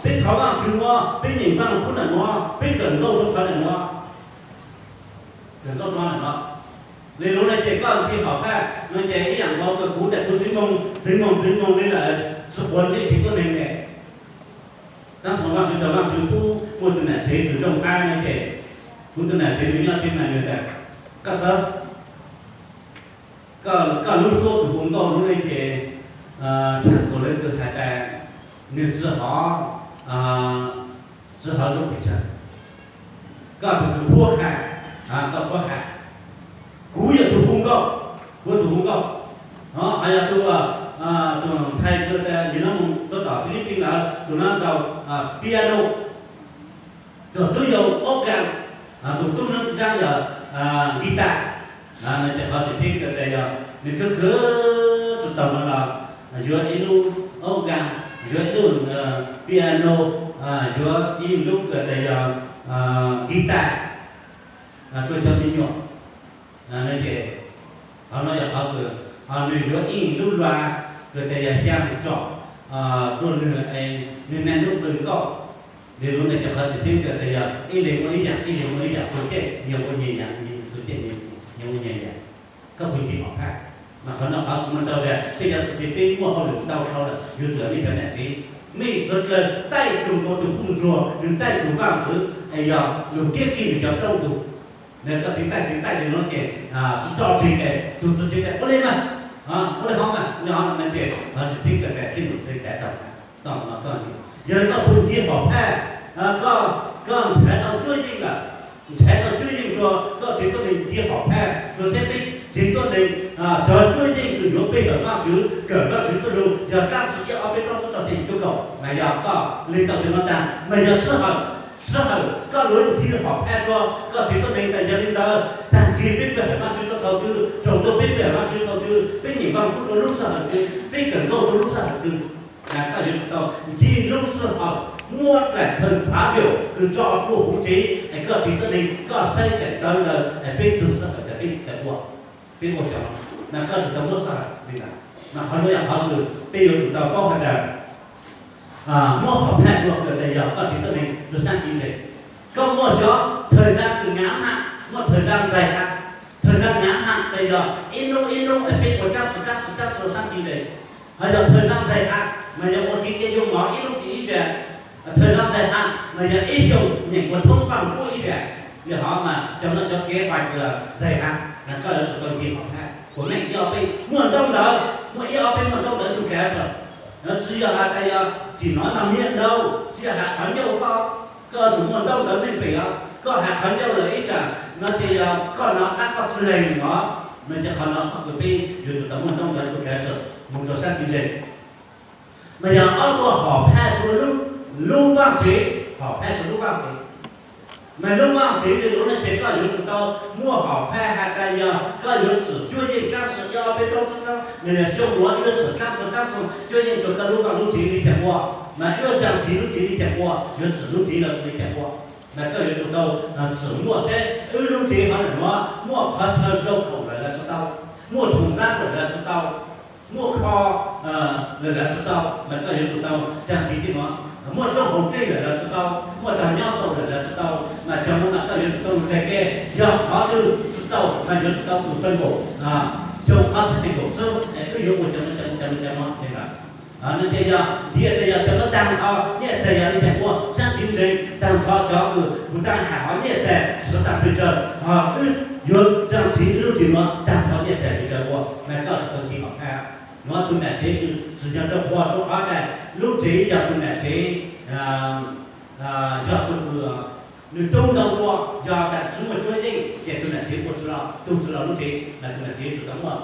peb thov Vaajtswv nuav, peb nyeem Vaaj Lug Kub ntawm nuav, peb kawm nkauj rua qhov ntawm nuav, kawm nkauj rua qhov ntawm nuav. Li lub no ces koj ncig hom phaj no ces ib yaam nkaus kws kuv tas kuv txiv moog txiv moog txiv moog li lawm, tsi quav ntsej tsev tuab neeg le. Tab sis Vaajtswv, Vaajtswv pub muaj tug nam tsev tug zoo qab no ces kuv tug nam tsev nws nyob tsev mas nws tas, koj txawb, koj lub suab kws hu nkauj lub ne ces txhaj kuas le kws has tas nws tsi hov, tsi hov zoo pes tsawg. Koj tug kws qhuab qha, koj qhuab qha. Kuv yog tug hu nkauj, kuv tug hu nkauj. Ho yog tug, tug ntxhais kws tas yug no moog rua tom Philippines lawm, tug no tau piano, tug tub yau organ, tug tub nraab yog guitar. Ces qhov tseem ceeb kws tas yog nws khwv khwv tsi tau no los yuav ib lub organ, yuav ib lub piano, yuav ib lub kws tas yog guitar rua cov me nyuam. Ces qhov no yog qhov kws, ho nws yuav ib lub lua kws tas yog xyaa tsom rua nwg, nwg neeg lub qw nkauj. Li lub no ces qhov tseem ceeb kws tas yog ib leeg muaj ib yaam, ib leeg muaj ib yaam, txuas caij nyias ua nyias yaam, txuas caij nyias ua nyias yaam. Koj puas ncig hom phaj? Mas qhov no qhov kuv muaj tau tas peb cov txiv tsev peb muaj hauj lwm ntau dhau lawm, yuav tsum mej cov nam tsev, mej suav dlawg taij tug nkaus tug puj ntsuag, nws taij tug vaaj ntxwv es yog lug kiab kig nws cov rooj tug. Koj txiv taij txiv taij li no ces tsi tso tseg tas tug txiv tsev tas ua le mas, ua le hov mas, no ces qhov tseem ceeb kws tas txij num txhais tav tau. Yog li koj puas ncig hom phaj, koj ntshai tau cuab yeej lawm, ntshai tau cuab yeej rua koj tsev tuab neeg ncig hom phaj rua saib peb Tsev tuab neeg, cov cuab yeej kws yuav pe hawm Vajtswv, kawm Vajtswv txuj lug yog rab tsi ib ob peb plaub tsib rau xya yim cuaj kaum, mas yog koj le tau cov no tag mas yog sij hawm, sij hawm koj lub ntsib hom phaj rua koj tsev tuab neeg. Tas yog le ntawd, tag kis peb pe hawm Vajtswv rua thaus twg, tsaus ntuj peb pe hawm Vajtswv thaus twg, peb nyeem Vajluskub rua lub sij hawm twg, peb kawm nkauj rua lub sij hawm twg, mas koj yuav tsum tau ncig lub sij hawm muab dlaim pheej phav npiaum kws tso rua huv tsev es koj tsev tuab neeg koj saib daim tawv ntawd es peb txug sij hawm tas peb tsis tau ua, peb ua cov no, mas koj tsum tau muab sij hawm li ntawd. Mas qhov no yog qhov kws peb yuav tsum tau paub has tas muab hom phaj rua kws tas yog koj tsev tuab neeg rua sab tiv ntseg. Koj muaj cov thawj zaj kws ngaav hab, muaj thawj zaj ntxaig hab. Thawj zaj ngaav hab tas yog ib nub ib nub es peb ua tsab tsi tsab tsi tsab tsi rua sab tiv ntseg. Ho yog thawj zaj ntxaig hab mas yog ua kev cai yoo mov ib nub ib zag. Thawj zaj ntxaig hab mas yog ib xyoos nyeem ua thoob Vajluskub ib zag. Yog hov mas cov no cov kev ua ntxaig hab mas koj yuav tsum tau ncig hom phaj. Kuas meej ib ob peb muaj ntaub ntawv, muaj ib ob peb muaj ntaub ntawv tug kav sawm. Tsi yog has tas yog tsim nov nag hniab ntau, tsi yog has qhov ncauj faj. Koj yuav tsum muaj ntaub ntawv meej pem os. Koj has qhov ncauj lawm ib tsam no ces yog koj nov qab koj tsi lees os. No ces qhov no kws peb yuav tsum tau muaj ntaub ntawv tug kav sawm moog rua sab tiv ntseg. Mas yog ob tug hom phaj rua lub, lub vaaj tsev, hom phaj rua lub vaaj tsev. Mas lub vaaj tsev le lub no ces koj yuav tsum tau muaj hom phaj has tas yog koj yuav tsum cuab yeej rab tsi ib ob peb plaub tsib rau, mas yog xyoo nuav yuav tsum rab tsi rab tsi cuab yeej rua koj lub vaaj lub tsev li cas ua, mas yuav tsaam tsiv lub tsev li cas ua, yuav tsum lub tsev los li cas ua. Mas koj yuav tsum tau tsum muaj seb wb lub tsev hov ntawm nuav muaj qhov chaw rau khoom lawm los tsi tau, muaj thoom ntxaab lawm los tsi tau, muaj kho lawm los tsi tau, mas koj yuav tsum tau tsaam tsiv tej nuav. Muaj rooj haus dlej lawm los tsi tau, muaj tog nyob txaus lawm los tsi tau, mas cov nuav mas koj yuav tsum tau lug tag kej. Yog qhov twg tsi tau mas yuav tsum tau tus pej nkaum, xyoo ob txhiab nees nkaum tsib es wb yuav ua cov nuav cov nuav cov nuav cov nuav li ntawd. No ces yog ntxiv tas yog cov nuav taag nrho nyiaj txag yog li cas ua, sab tiv ntseg taag nrho cov kws kuv taag has hov nyiaj txag sawv taag pes tsawg, ho wb yuav tsaam tsiv lub tsev nuav taag nrho nyiaj txag pes tsawg ua, mas koj yuav tsum tau ncig hom phaj. Nuav tug nam tsev kws tsim nyog rau qhuas rua qhov tas lub tsev yog tug nam tsev yog tug kws nws tub ntau dua, yog tas tsi muaj cuab yeej ces tug nam tsev ua tsi los, tug tsi los lub tsev, mas tug nam tsev yuav tsum tau muaj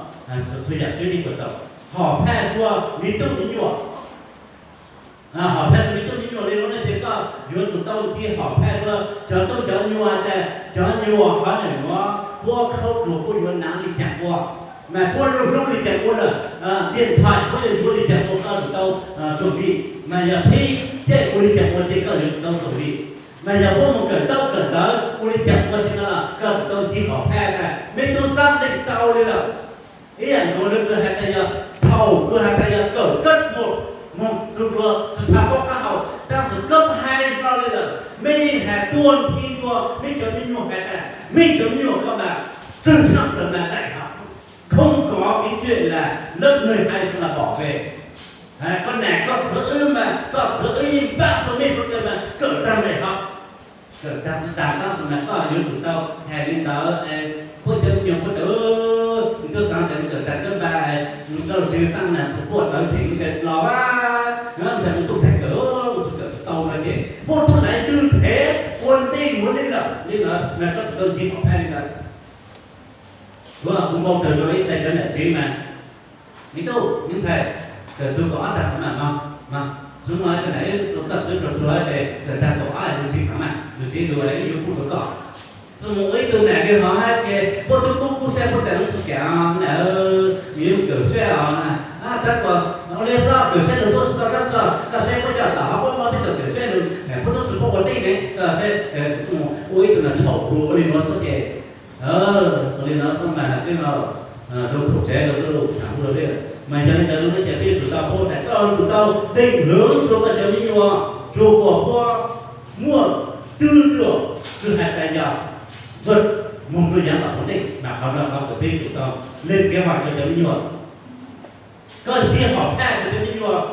txhua yam cuab yeej ua tsaug. Hom phaj rua me tub me nyuam. Hom phaj rua me tub me nyuam le nuav no ces koj yuav tsum tau ncig hom phaj rua cov tub cov nyuam tas cov nyuam hov ntawm nuav puab khaub dluag puab yuav naav li cas ua, mas puab lub hlub li cas ua lawm, ntiaj teb puab yuav yuav li cas ua, koj tsum tau txuam li. Mas yog tsheb caij ua li cas ua ces koj yuav tsum tau txuam li. Mas yog puab moog kawm ntaub kawm ntawv ua li cas ua tej no los koj tsum tau ncig hom phaj tas me tub xab leej tau li lawm. Ib yaam nkaus le kws has tas yog thaum kws has tas yog kawm kab moog, moog tug dlua tsi tshua paub qab hau, tab sis koj hais hlo li lawm, mej yeej has tuag nthi dlua mej cov me nyuam has tas mej cov me nyuam koj mas trwg tshaaj plaws mas daim hov, không có cái chuyện là lớp mười hai chúng ta bỏ về. Koj nam koj txwv wb mas, koj txwv wb yeej npaj rua mej suav dlawg mas kawm taag daim hov. Kawm taag tsi taag tab sis mas koj yuav tsum tau has li ntawd, puab cov me nyuam puab tas, nws tub xaav tas kawm taag kab npaj, nws rau siv taab nas txhua puab tawv theem ntshai tsi los a, ntshai nws tub theem kawm, tsi kawm tsi tau no ces puab tub laiv twg thev ua ntej mus li lawm li ntawd mas koj tsum tau ncig hom phaj li ntawd. Kuv, kuv npau taws rua ib txhia cov nam tsev mas, me tub me ntxhais, kawm txug kaum ob tag xwb mas, mas txug no ces nam ib tug koj txwv rua txug ces kawm tag kaum ob lug tsev thaam mas lug tsev lug ib yuav kuj rua koj. Xwb mus ua ib tug nam li hov hab ces puab tub kub kub sab puab tas lub txug kam na, nws yuav kawm sab os na. Tab kuas ua li xob kawm sab lug puab tsi tau dlaab tsi, koj saib puab coj tom hov puab muab peb tug kawm sab lug, puab tub tsi puab ua teb ne, koj saib, xwb mus ua ib tug nam tshau dlua ua li nuav xwb ces ua li no xwb mas tib no zoo pum tsev rua xwb lug thaam hu rua peb. Mas yog li ntawd lug no ces peb yuav tsum tau paub tas koj yuav tsum tau teem hwv rua koj cov me nyuam, rua kuas puab muaj twj luam kws has tas yog vwm moog rua yaav tom ntej, mas qhov no qhov kws peb yuav tsum tau leej kev hom rua cov me nyuam. Koj ncig hom phaj rua cov me nyuam,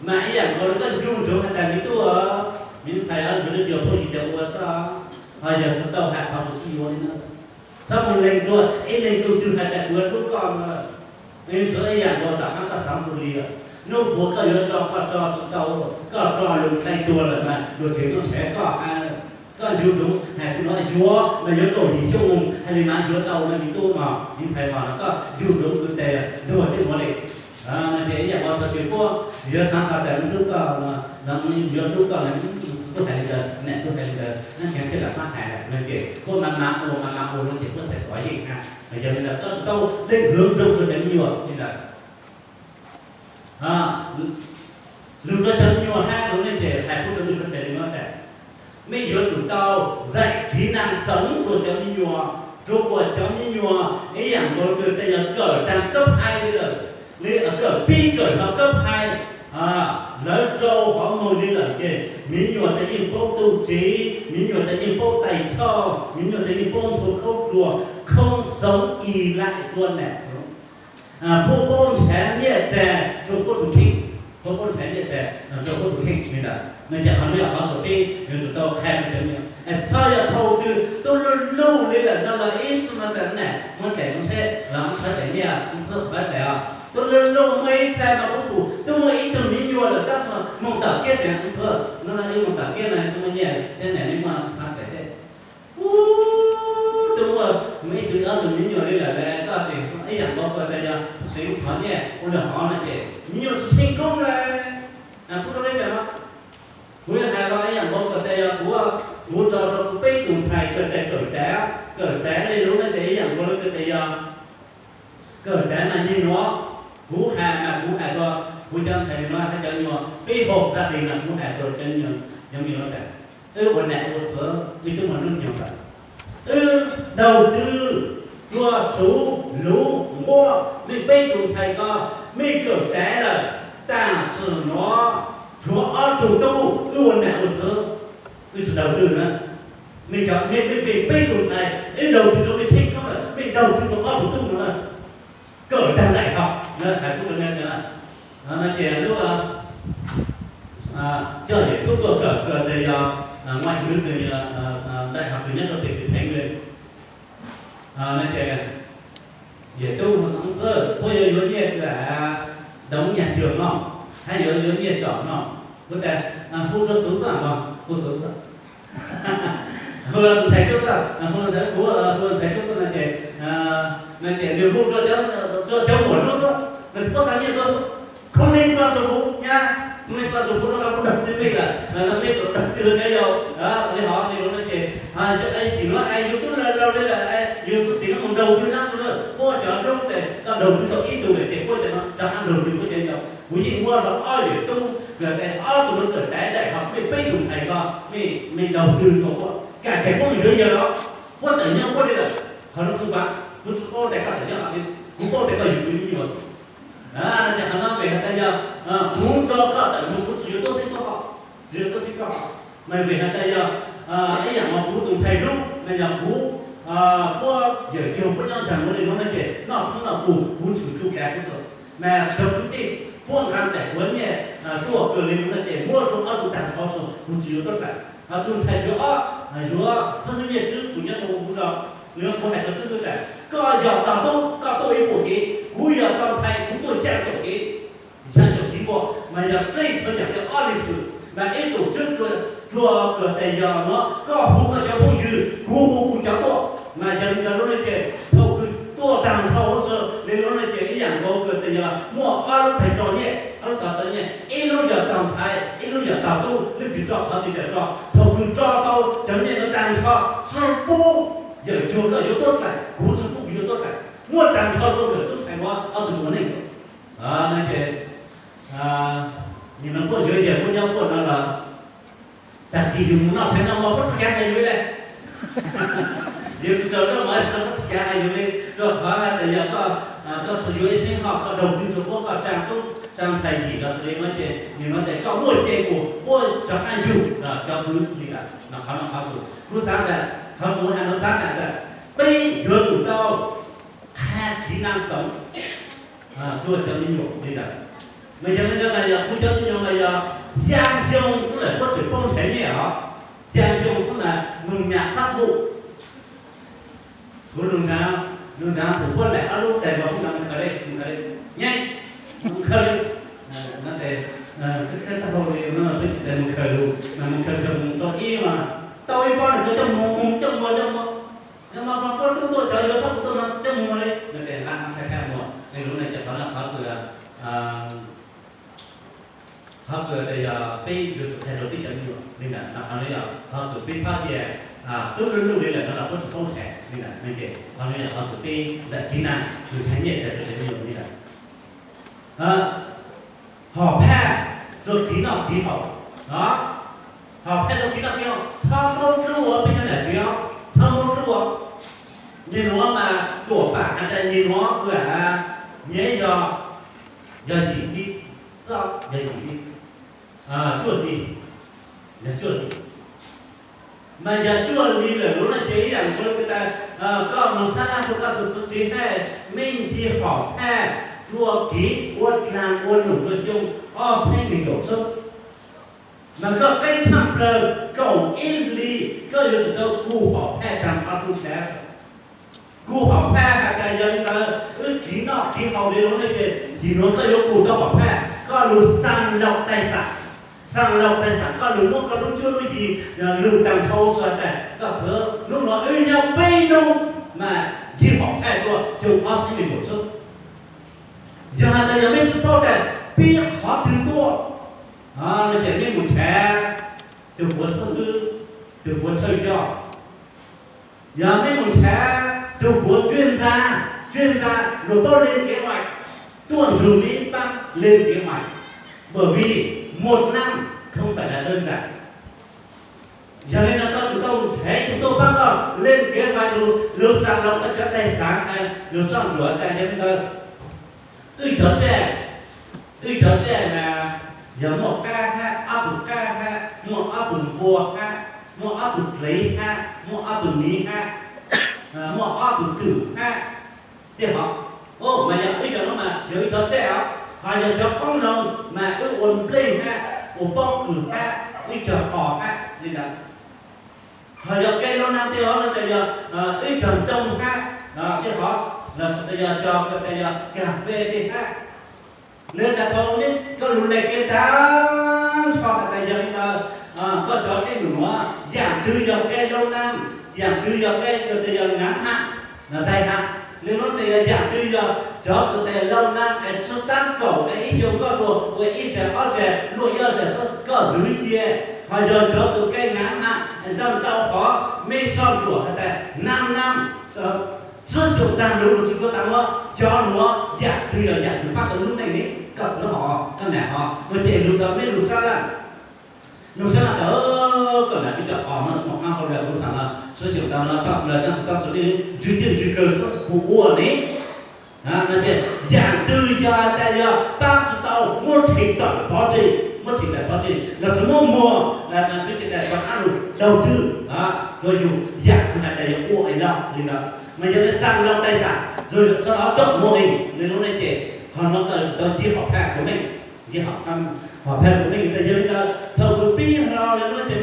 mas ib yaam nkaus le koj ncu ntsoov has tas me tub, me ntxhais, ntsoov le yog puab yig tas ua xwb, ho yog tsi tau has qhov kws sib yuav li na. Txhob mus lees rua ib leeg tug twg has tas kuv yuav hlub koj no. Ntsoov ib yaam nkaus tom qab koj xaav txug li lawm, nub puas koj yuav tso koj tso tsi tau, koj tso lug dai tuag lawm mas luag tseem tuaj nrhav koj hab. Koj yug ntsoov hais tias no yuav mas yuav kaum yim xyoo hais li mas yuav tau no, me tub mog, me ntxhais mog, no koj yug ntsoov kuv tes ntuag thiab muab li. No ces ib yam nkaus thaum twg puab yuav xav qhov tas hlub koj, yuav hlub koj na, txiv tub hais li ntawd, niam tub hais li ntawd, nab kheev thiaj lam pab hais no ces puab mas mas ua mas mas ua no ces puab txhais kov yeej ha. Yog li ntawd koj tsis tau deej hloov zoo rau cov me nyuam li ntawd. Lug rua cov me nyuam hab lug ne ces hais pub rua mej suav dlawg li no tas, mej yuav tsum tau zais kỹ năng sống rua cov me nyuam, rua uas cov me nyuam ib yam nkaus kws tas yog kawm taag cấp hai li lawm, li kawm pib kawm hlo cấp hai, lawv rau hov moog li lawm ces me nyuam tas yeej paub tub tsev, me nyuam tas yeej paub tais choj, me nyuam tas yeej paub ntxhua khaub dluag, không sống ì lại rua nam. Puab paub nrhav nyiaj txag rua puab tus kheej, puab paub nrhav nyiaj txag rua puab tus kheej li ntawd. No ces qhov no yog qhov uas peb yuav tsum tau qha rua cov me nyuam. Txhob yog thaum twg tub luj luj li lawm no los ib xub no tas nam muab tsaim zoo seb los muab tshawb tsaim nyiaj, txhob txhawb tsaim os. Tub luj luj muaj ib txha no kuv pum tub muaj ib tug me nyuam lawm tab sis moog tom kiab tas, no no ib moog tom kiab no tsis muaj nyiaj, seb nam li muaj tshawb tsaim seb. Ub, tub muaj ib tug ob tug me nyuam li lawm, koj tseem ib yam nkaus kws tas yog xeev thov nyiaj ua li hov no ces me nyuam tsis tsheej koob lawm. Kuv rua peb tas no, kuv yuav hais los ib yam nkaus kws tas yog kuv, kuv tso rua kuv peb tug ntxhais kawm tas kawm tav, kawm tav li lub no ces ib yam nkaus li kws tas yog kawm tav mas nig nuav, kuv hais mas kuv hais rua kuv cov ntxhais li no hab cov nyuam peb hom zaj li mas kuv hais rua cov nyuam, cov nyuam tas, wb ua nam ua txiv wb tub muaj hnub nyoog tas, wb đầu tư rua xuv luv nquab, mej peb tug ntxhais ko mej kawm tav lawm, tam sim no tshuav ob tug tub wb ua nam ua txiv, wb tsis đầu tư na. Mej cov, mej, mej peb tug ntxhais wb đầu tư rua mej tsheej koob lawm, mej đầu tư rua ob tug tub no na. Kawm taag đại học, hais pub rua nej na. No ces lub coj yawm tub tuaj kawm kws tas yog ngoại ngữ, đại học kws nyob rua pem kws Thái Nguyên. No ces yawm tub, Txwj, puab yuav yuav nyiaj kws đóng nhà trường no, hab yuav yuav nyiaj tsom no, kuv tas hu rua xuv xwb, hu xuv xwb. Hu tus ntxhais Tub xwb, hu tus ntxhais, kuv hu tus ntxhais Tub xwb no ces, no ces nwg hu rua cov muam Tub xwb, no puab xa nyiaj rua xwb. Không liên quan rua kuv nyab, không liên quan rua kuv, no kuv đầu tư mej lawm, no mej tsuas đầu tư rua cov yau li hov li lub no ces, yog sim nuav yus tub laug laug li lawm, yus xub txiv moog đầu tư nab su lawm, puab cov lub tes koj đầu tư tau ib tug lawm ces puab cov no rov qab đầu tư puab cov yau. Kuv yeej muab hlo ob yawm tub, kws tas ob tug nuav kawm tav đại học, mej peb tug ntxhais ko, mej, mej đầu tư rua puab, kam tas puab mus yuav yawg los, puab tawm nyob puab li lawm. Qhov nuav kuv paub, kuv tsis paub tas koj tawm nyob qhov twg, kuv paub tas koj yug kuv me nyuam. No ces qhov no vim has tas yog kuv nrug koj tawm nug, kuv tsis yuav tuab xeeb tuab hom, tsis yuav tuab xeeb tuab hom. Mas vim has tas yog ib yam nkaus kuv tus ntxhais lub mas yog kuv, puab yawm yug puab nyob nraag nuav li nuav no ces noj tshoob noj kug kuv tshwm tug kav kuv xwb. Mas cov kwv tij puab nqa txais kuv nyiaj tuaj kawg li nuav no ces muab rua ob tug taag nrho xwb, kuv tsis yuav tuab txais. Tus ntxhais yuav ob, yuav xwb nyiaj tswb kuv nyob rua kuv zos, nws kuv hais rua xib hwb tas koj yog tog tub koj tuaj ib puas kev, kuv yog tog ntxhais kuv tuaj xyaa caum kev. Xyaa caum kev nkaus mas yog plij txhua yaam li ob li tshwm, mas ib tug tswb rua, rua kws tas yog nuav koj hu koj cov phooj ywg, kuv hu kuv cov tuaj. Mas yog li ntawd lub no ces thaum kws tuaj taag nrho huv si li lub no ces ib yam nkaus kws tas yog muaj ob lub thais tso nyiaj, ob lub thais tso nyiaj, ib lub yog tog ntxhais, ib lub yog tog tub, leej twg tso qhov twg yog tso. Thaum kws tso tau cov nyiaj nuav taag nrho, tsi pub yawm yug koj yuav tuab txais, kuv tsi pub kuv yuav tuab txais, muab taag nrho rua yawm tub ntxhais nuav ob tug ua neej. No ces nim no puab yuav yawg puab nyob puab no los, tag kis yus mus noj tshais noj hmo puab tsi kav hais yus le. Yus tsi raug noj mov no puab tsi kav hais yus le, rua qhov tas yog koj, koj tsi yuav ib xeeb hom, koj đầu tư rua puab, koj tsaa tub tsaa ntxhais yim los xws li no ces nim no ces koj muaj ce kuas puab rov qab yug cov kwv li lawm. No qhov no qhov kuv, kuv xaav tas, qhov kuv has nuav xaav tas tas peb yuav tsum tau qha kỹ năng sống rua cov me nyuam li ntawd. Mas yog li ntawd mas yog kuv cov me nyuam mas yog xyaa xyoo xwb lawm puab tseem paub nrhav nyiaj os. Xyaa xyoo xwb mas mws nyam xab vum. Kuv lug nraav, lug nraav pum puab laim ob lub tais los kuv nraav mus khaws le, mus khaws le, nyab, mus khaws le. No tes, khaws le, peb tes mus khaws lug, mas mus khaws xyoo mus tau ib mas Tau ib pob nws coj mus, coj mus, coj mus, coj mus, coj mus, coj mus, coj mus li, no ces nqa thaj thaj mus, es lub no ces qhov no qhov kws, qhov kws yog peb yuav tsum qhia rau peb cov me nyuam li ntawd, qhov no yog qhov kws peb txhob cia tub lub luj li lawm no los puab tsis paub ntshai li ntawd, ces qhov no yog qhov kws peb ntawm kis na kws tshaj nyiaj rau cov me nyuam li ntawd. Hom phaj rua kiv noj kiv haus, hom phaj rua kiv noj kiv haus, txhob muab dlub ua peb cov nam tsev os, txhob muab dlub ua. Nyem nuav mas tuam pam has tas nyem nuav ua, nyem yog, yog yim hib, txhob yog yim hib, cuaj hli, yog cuaj hli. Mas yog cuaj hli lawm lub no ces ib yam nkaus tas koj moog sab laj rua koj tus txuv tsev hab, mej ncig hom phaj rua kiv ua dlaag ua num rua xyoo ob txheeb nees nkaum xwb. Mas koj qeeb tshaj plawg kaum ib hli koj yuav tsum tau kug hom phaj taag nrho rua sav. Kug hom phaj has tas yog li ntawd wb kiv noj kiv haus li lub no ces yim nuav koj yuav kug tau hom phaj, koj lug xaa laug taig xam, xaa laug taig xam, koj lug muab koj lub cuab lub yig lug taag nrho xwb tas koj txwv nub nuav wb nyob peb nub mas ncig hom phaj rua xyoo ob txheeb nees nkaum xwb. Yog has tas yog mej tsi paub tas pib qhov twg tuaj, no ces mej mus nrhav tug puav xwb, tug puav thawj coj. Yog mej mus nrhav tug puav tswj ntxa, tswj ntxa luag paub leej kev vais, tuaj nrug mej paab leej kev vais, bởi vì một năm không phải là đơn giản. Yog li no koj tug tau nrhav tug tuaj paab koj leej kev vais lug, lug xaa laug koj cov taig xaav, lug soj ntsuam tas yog li ntawd. Wb cov tsaj, wb cov tsaj mas yog muaj qab hab, ob tug qab hab, muaj ob tug npua hab, muaj ob tug dlev hab, muaj ob tug miv hab, muaj ob tug twm hab. Tej hov, mas yog wb cov nuav mas yog wb cov tsaj os, ho yog cov qoob loo mas wb ua nplej hab, ua pob kws hab, wb cog qos hab li ntawd. Ho yog kev lug naag tej hov no ces yog wb cog ntoo hab, tej hov los sis tas yog cog tas yog kas fes tej hab. Lawv tas thaum mej koj lug le kev taag nrho has tas yog li ntawd, koj cov dlej num nuav yam twg yog kev lug naag, yam twg yog kev kws tas yog ngắn hạn, dài hạn, li nuav tas yog yam twg yog cov kws tas yog lâu năm es tsi taab kaum es ib xyoo koj rua ua ib zag ob zag luaj ib ob zag xwb koj zwv cia. Ho yog cov kws kev ngắn hạn es ntau ntau qhov mej soj ntsuam has tas năm năm, tsib xyoos taag lug lug tsi tsuag taag nuav, cov nuav yam twg yog yam kws paab tau lub neej ne, koj txwv hov, koj nam hov, no ces lug tau mej lug sab laj. Lug sab laj tas koj nam peb cov qos no tsi muaj qaab hau le lug xaam no, tsib xyoos taag no paab tsi le, taab tsi, taab tsi, ntsws ciaj ntsws kawg xwb puas ua ne. No ces yam twg yog tas yog paab tsi tau, muaj txheej tawm pov tseg, muaj txheej tawm pov tseg los sis muaj muag, peb tsi tas rov qaab lug đầu tư rua yug yam kws has tas yog ua es lug li ntawd, mas yog le xaa laug taig xam, sau đó chọn mô hình li lub no ces qhov nuav tau ncig hom phaj kuv neej, ncig hom phaj kuv neej tas yog li ntawd. Thaum kws pib hlo li lub no ces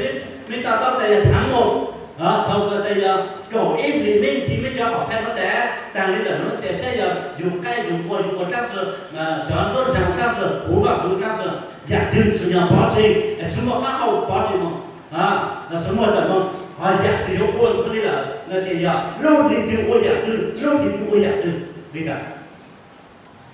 mej tau taub tas yog tháng một, thaum kws tas yog kaum ib hlis mej ncig mej cov hom phaj nuav tas, taag li lawm nuav ces saib yog yug qaib yug npua yug ua dlaab tsi, cov nruab nraag dlaab tsi, puv vaj tsuv dlaab tsi, yam twg tsi yog pov tseg es tsi muaj qaab hau pov tseg moog, los sis muaj tawm moog, ho yam twg yuav ua xwb li lawm no ces yog lub hli twg ua yam twg, lub hli twg ua yam twg li ntawd.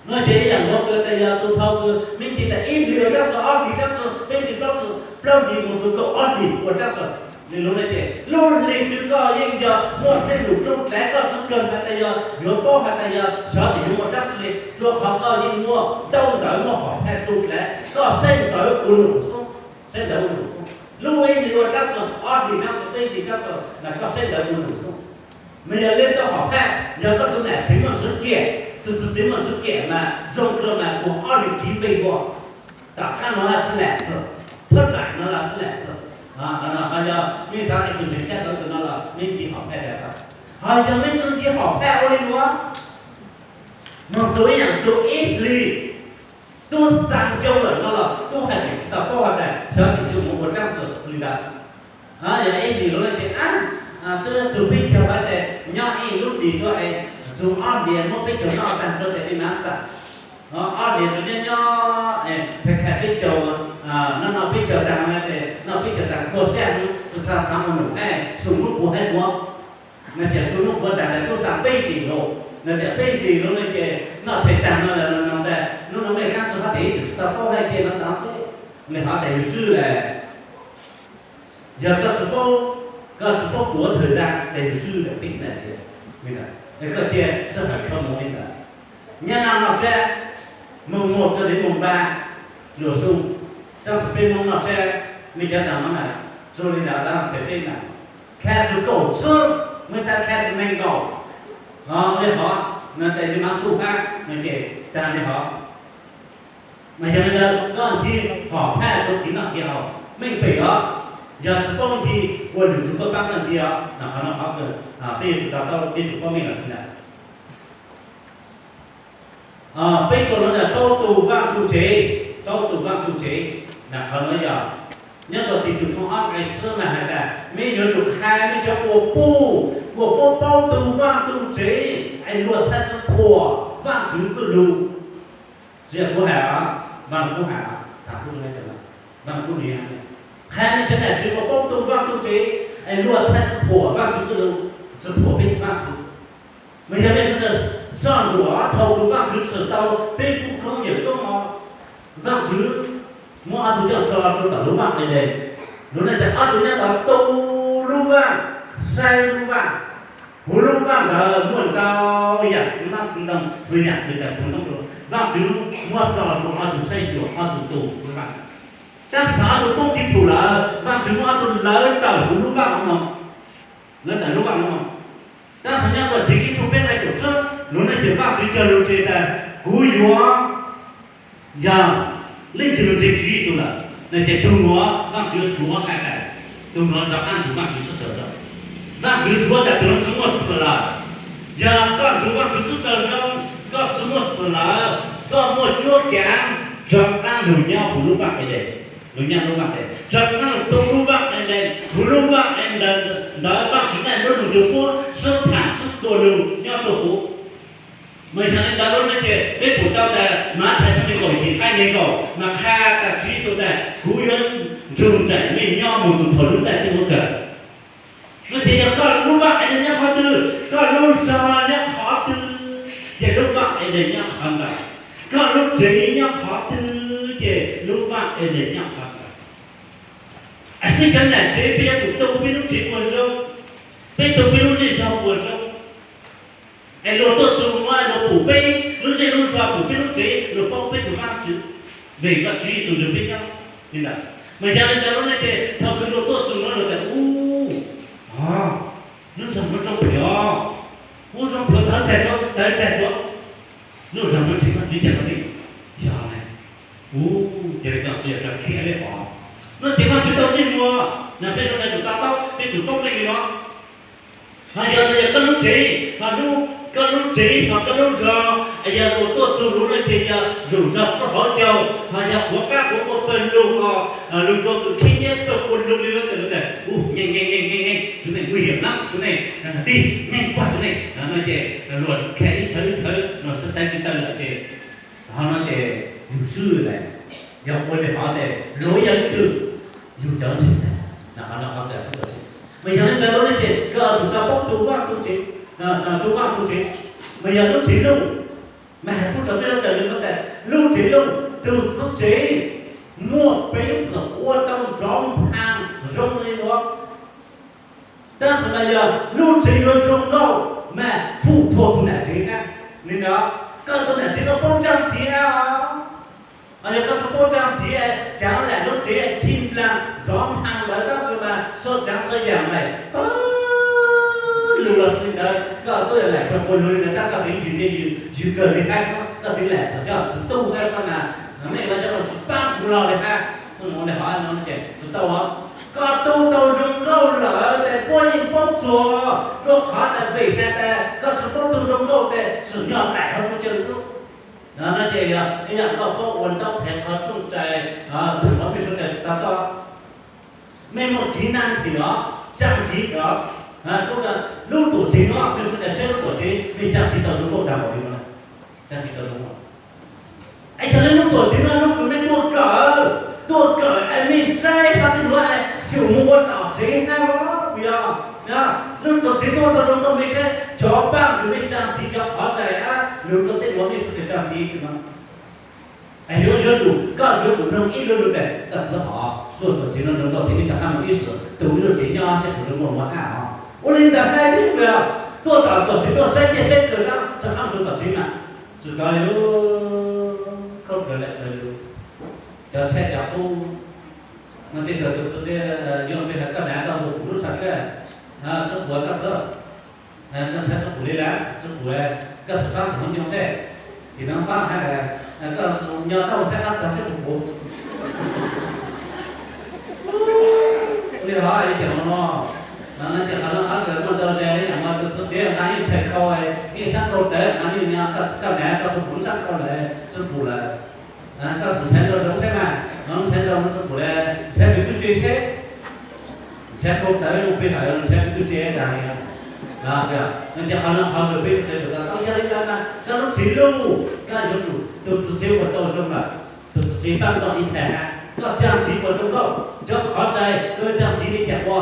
No ces ib yam nkaus kws tas yog txug thaum kws mej ncig tas ib hlis ua dlaab tsi, ob hlis dlaab tsi, peb hlis, plaub hlis, plaub hlis moog txug kaum ob hlis ua dlaab tsi. Li lub no ces lub hli twg koj yeej yog muaj dlej lug dlub dlav, koj tsi kawg has tas yog yuav paub has tas yog xyov tas yuav ua dlaab tsi li, rua qhov koj yeej muaj ntaub ntawv muaj hom phaj dlub dlav, koj saib ntawv ua num xwb, saib ntawv ua num xwb. Lub ib hlis ua dlaab tsi, ob hlis dlaab tsi, peb hlis dlaab tsi, mas koj saib ntawv ua num xwb. Mas yog le tau hom phaj, yog koj tug nam tsev muaj ntsuj kiam, tug txiv tsev muaj ntsuj kiam mas zoo kawg mas kuas ob hlis kiv npe dua. Tom qab no los tsi nam txug, thawj daim no los tsi nam txug. Ho yog mej xav es tug ntseeg sab tau tug no los mej ncig hom phaj tas tau. Ho yog mej tsi ncig hom phaj ua li nuav, moog txug ib yaam txug ib hlis tub xaa xyoo lawm no los tub hais tseem tsi tau paub has tas xyov tim tsi moog ua dlaab tsi li ntawd. Yog ib hlis lug le ces ab, tub txug peb caug has tas nyob ib lub hlis tsuag es txug ob hlis muab peb caug noj taag rua tes li nav xam. Ob hlis tsuas nyob nyob, kha kha peb caug, noj noj peb caug taag no ces noj peb caug taag kua sab no, Xaa xaav ua num hab, xum lub puav hab tsuav. No ces xum lub puav taag tas tub xaa peb hlis lug, no tias peb hlis lug no ces noj tseg taag no lawm no ntag, nub no mej saab tsi hab tes ib tug tsi tau paub hab cia no xaav peb, nws hov tes yug swb lawm. Yog koj tsi paub, koj tsi paub puav thawm zag tes yug swb lawm peb na tsiv, koj cia sij hawm dhau mus li ntawd. Nyob naj noj tsab, moos moos rua li moos npa, luas su, tsob xis peb Moob noj tsab, mej cov tsaam no na, txug li ntawd tab pem peb na, dlha txug kaum txwb, mej txhaj dlha txug neeg nkaum, li hov, no tes li mav su hab no ces taag li hov. Mas yog li ntawd koj ncig hom phaj rua tiv noj tiv haus meej pem os, yog tsi paub ncig ua lwm tug tuaj paab koj ncig os, no qhov no qhov kws peb yuav tsum to taub, peb tsum paub meej los xwb ntag. Peb tuaj nuav tas paub tu vaaj tu tsev, paub tu vaaj tu tsev, na qhov nuav yog nyob rua tim tus tshooj ob nqe tswb mas has tas mej yuav tsum qha mej cov ua puj, ua puj paub tu vaaj tu tsev es luag txhaj tsi thuam Vaajtswv txuj lug. Tsi yog kuv has, Vaaj Lug Kub has, Vaaj Lug Kub nws has, qha mej cov nam tsev ua paub tu vaaj tu tsev es luag txhaj tsi thuam Vaajtswv txuj lug, tsi thuam peb tus Vaajtswv. Mas yog mej sawv daws soj ntsuam thaus tus Vaajtswv tsim tau peb pub koob yawm koob os, Vaajtswv muab ob tug coj tso rua tom lub vaaj Edees, lug le tas ob tug nyob tod tu lub vaaj, saib lub vaaj, huv lub vaaj ntawd muaj ntau yaam txiv hmab txiv ntoo, txhua yaam li tas puv ntoob rua, Vaajtswv muab tso rua ob tug saib xyuas ob tug tu lub vaaj. Tab sis thaum ob tug poob kev txhum lawm, Vaajtswv muab ob tug lawv tawm huv lub vaaj no, lawv tawm lub vaaj no. Tab sis nyob rua Chiv Keeb Tshooj peb nqe kaum tsib, lug le tas Vaajtswv cog lug tseg tas kuv yuav, yog leej twg lug tseg Tswv Yexus lawm no ces tug nuav Vaajtswv yuav suav haj tas, tug nuav rov qaab nrug Vaajtswv sib tsaws nroo. Vaajtswv suav tas tug nuav tsi muaj txim lawm. Yog koj nrug Vaajtswv sib tsaws nroo, koj tsi muaj txim lawm, koj muaj cuab kaav rov qaab lug nyob huv lub vaaj Edees, lug nyob lub vaaj Edees, rov qaab lug tu lub vaaj Edees, huv lub vaaj Edees ntawd Vaajtswv txhaj muab nug tug puab sib tham sib txuas lug nyob rua huv. Mas yog le ntawd lub no ces peb pum tau tas Mathais tshooj kaum yim nqe neeg nkaum mas qha tas Tswv Yexus tas kuv yuav nrug nraim mej nyob moog txug thaus lub nplajteb muab kawg. No ces yog koj lub vaaj Edees nyob qhov twg, koj lub zog nyob qhov twg, ces lub vaaj Edees nyob qhov ntawd. Koj lub tsev nyob qhov twg, ces lub vaaj Edees nyob qhov ntawd. Es peb cov nam tsev peb yuav tsum tu peb lub tsev ua zoo, peb tu peb lub zej zog ua zoo. Es luag tuaj txug nuav luag pum peb lub zej lub zog, pum peb lub tsev, luag paub peb tug Vaajtswv, vim koj Tswv Yexus nrug peb nyob li ntawd. Mas yog li ntawd lub no ces thaus kws luag tuaj txug nuav luag tas u, lub zog nuav zoo plhuav, u zoo plhuav, thawv tag tsuav, thawv tag tsuav, lub zog nuav tseem Vaajtswv ca le, yog le, u, ca le koj tsi yog rua khiav le os. No ces Vaajtswv tau ntsej muag, na peb sawv daws tsum to taub, peb tsum paub meej li no. Hos yog tas yog koj lub tsev, hos lub, koj lub tsev hos koj lub zog, yog luag tuaj txug lub no ces yog zug zog txuj hauv caug, hos yog quav qab quav muaj pawg lug os, lug rua kws khib nyiab pawg quas lug li lub tas lub tas u, nyeej nyeej nyeej nyeej, tug neeg nguy hiểm lắm, tug neeg dig, nyeej kuag tug neeg, no ces luag kha ib thawv ib thawv no xaiv tsis tau lawm ces, hos no ces yug swb lawm. Yog ua li hov tes luag yog ib tug yug cov ntseeg tag, mas yog li ntawd lub no ces koj tsum tau paub tu vaaj tu tsev, tu vaaj tu tsev. Mas yog lub tsev luj, mas has pub rua peb lub raws li no tas lub tsev luj, tug txiv tsev muaj peev xwm ua tau nrov nphaag zoo li ua. Tab sis mas yog lub tsev yuav zoo nkauj mas pum thua tug nam tsev hab. Li ntawd koj tug nam tsev koj paub tsaa txiv hab os. Yog koj tsi paub tsaa txiv, caav lam lub tsev ci nplaag nrov nphaag lawm tab sis mas txhua tsaav txhua yaam lawm, pab lug los xwb li ntawd koj tub yog lam pawg quas lug li ntawd tab koj tseem yug, yug kawg li hab xwb, koj tseem lam txug cov txiv tub hab xwb na, mej cov laus tsi paab kuv lug li hab xwb, ua li hov no ces tsi tau os. Koj tu tau zoo nkauj lawm tes puab yeej paub txuas, rua qhov tas vim has tas koj tsi paub tu zoo nkauj tes tsim nyog laim hov sua caw xwb. No ces yog ib yaam koj paub ua ntaub qhev qhov tsooj rais, txhua qhov mej sawv daws to taub. Mej muaj kỹ năng thì đó, trang trí đó. Lub tuam tsev no mej sawv daws saib lub tuam tsev mej trang trí tau zoo nkauj tag npaum li no, trang trí tau zoo nkauj. Es yog le lub tuam tsev no lub kws mej tuaj kawm, tuaj kawm es mej saib pab tub nuav es xyum moog ua tom Tsev neeg kuj yog, lub tuam tsev tuaj tau zoo nkauj me thiab, cov paj nws me tsaag ntxiv, cov qhov rais hab nws rua tej nuav mej suav dlawg tsaag ntxiv no. Yuav, yuav tsum, koj yuav tsum noog ib lub lub tes, koj txhob hov, tuaj tuam tsev no zoo nkauj ces ib tsaam hab moog ib xwm, tus ib lub tsev nyob seb puas zoo nkauj ua hab os. Ua li ntawd hab ib yam, tuaj tom tuam tsev tuaj saib ncaj saib kawg, tsaam hab tso tom tsev mas, tsi kov li, khaub kawg le kawg li. Cov tsheb cov qub, no tej tug txiv tsev, yuav peb has koj nav koj hu kuv lub tshav kawg, tsi pum koj txhob, koj ntshai tsi pum li lawm, tsi pum, koj xav fab tus hmoob nyoog seb, tim no fab hab, koj nyob tau saib qab txog seb puas pum. Ua li hov ib yam no, no ces qhov no qhov kawg muaj ntau zag ib yam no, tus txiv tsev nqa ib txhais khau, ib sab khau tawv, nqa ib, koj nav koj hu kuv lub sab khau lawm tsi pum lawm. Koj xum ntshai nrau zoov seb mas, no ntshai nrau no tsi pum le, ntshai peb tug tsev seb, ntshai khau tawv zoo peb has ntshai peb tug tsev daag li. No ces qhov no qhov kawg peb sawv daws tau yog li ntawd mas koj lub tsev luj, koj yuav tsum tus txiv tsev uas tau zoo lawm, tus txiv tsev paab txog ib txhais hab, koj tsaag ntxiv uas zoo nkauj, cov qhov rais koj yuav tsaag ntxiv li cas ua,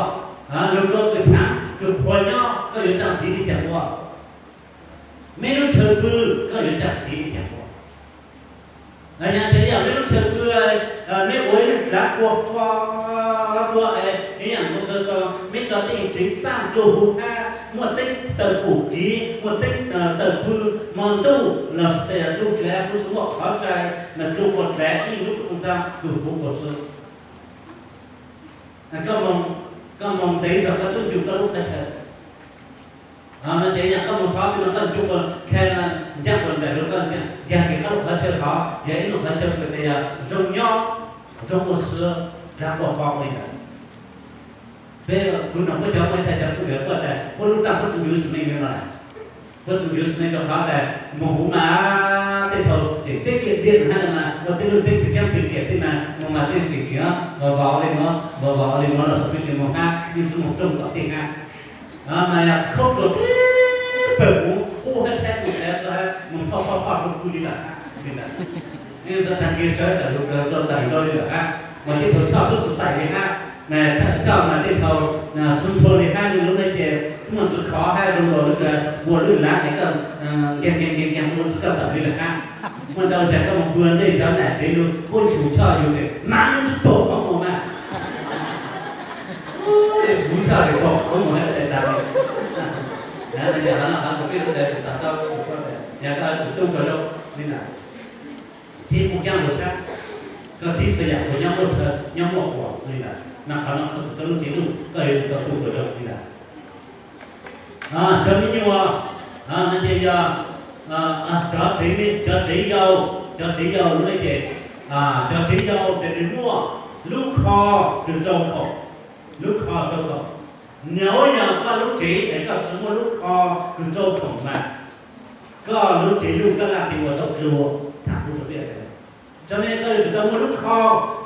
lug rua kws thaav kws qhua nyob koj yuav tsaag ntxiv li cas ua, meb lub chaw pw koj yuav tsaag ntxiv li cas ua. Yog ces yog meb lub chaw pw, meb ua ib lub dlav kua fo rua, ib yam nkaus rua meb tso tej tsev paaj rua huv hab muaj teeb taws pum kiv, muaj teeb taws pw, hmo ntuj los sis lub dlav kuj tsi muaj qhov rais mas dlua ua dlav ib lub koob txab kws huv kua xwb. Koj moog ntev zog koj tub ncu koj lub qhov chaw. No ces yog koj moog xov twg no koj ncu ua dlav, ncaaj ua dlav rua koj, nkag kag koj lub qhov chaw hov yog ib lub qhov chaw kws tas yog zoo nyob, zoo ua si, dlav kua fo li ntawd. Peb kuv noog puab cov muaj ib txhais cov txuj lwm puab tas puab lub txaj puab tsi ncu cement li no, puab tsi ncu cement rua qhov tas moog huv mas tej thaum ces teb kiag diaj hab no mas ua tej lub teb pes caab pes kiag tej mas moog mas tej tseem tseem vov vov li no, vov vov li no los xav peb tseem moog hab, yeej tsi moog rooj tom tej hab. Mas yog khaub dlua peb pawg huv, huv hab tshaib plung tas tso hab moog phoj phoj phoj rua kuj li lawm hab. Yeej tsi taag kiag sawv tawm lug kawg tso tawm nrau li lawm hab, mas tej thaum choj tub tsi taim li hab, mas choj mas tej thaum txhua txhua li hab, lub neej ces muaj tsi khov hab zoo los lub kawg ua lub lav es koj nkeeg nkeeg nkeeg nkeeg tsi koj tawm li lawm hab. Muaj ntau zag koj moog pw ntej cov nam tsev lug puab tshum choj yug mas tsi pom qhov muag mas, puv choj es pom qhov muag hab tas tas li. Yog no qhov kws peb sawv daws tau, yog koj tus tub koj zoo li ntawd, tsis muaj caab lug sab, koj tib txhua yam kws nyob muaj chaw nyob muaj quas li ntawd, mas qhov no koj tus tub lub tsev luj koj yuav tsum tau tu kws zoo li ntawd. Cov me nyuam, no ces yog cov tsev, cov tsev yau, cov tsev yau lub neej ces, cov tsev yau ces nws muaj lub kho kws rau khoom, lub kho rau khoom. Nyob yog koj lub tsev es koj tsi muaj lub kho kws rau khoom mas koj lub tsev luj koj laj tis ua tau dlua. Tham kuv rau peb, tso ne koj yuav tsum tau muaj lub kho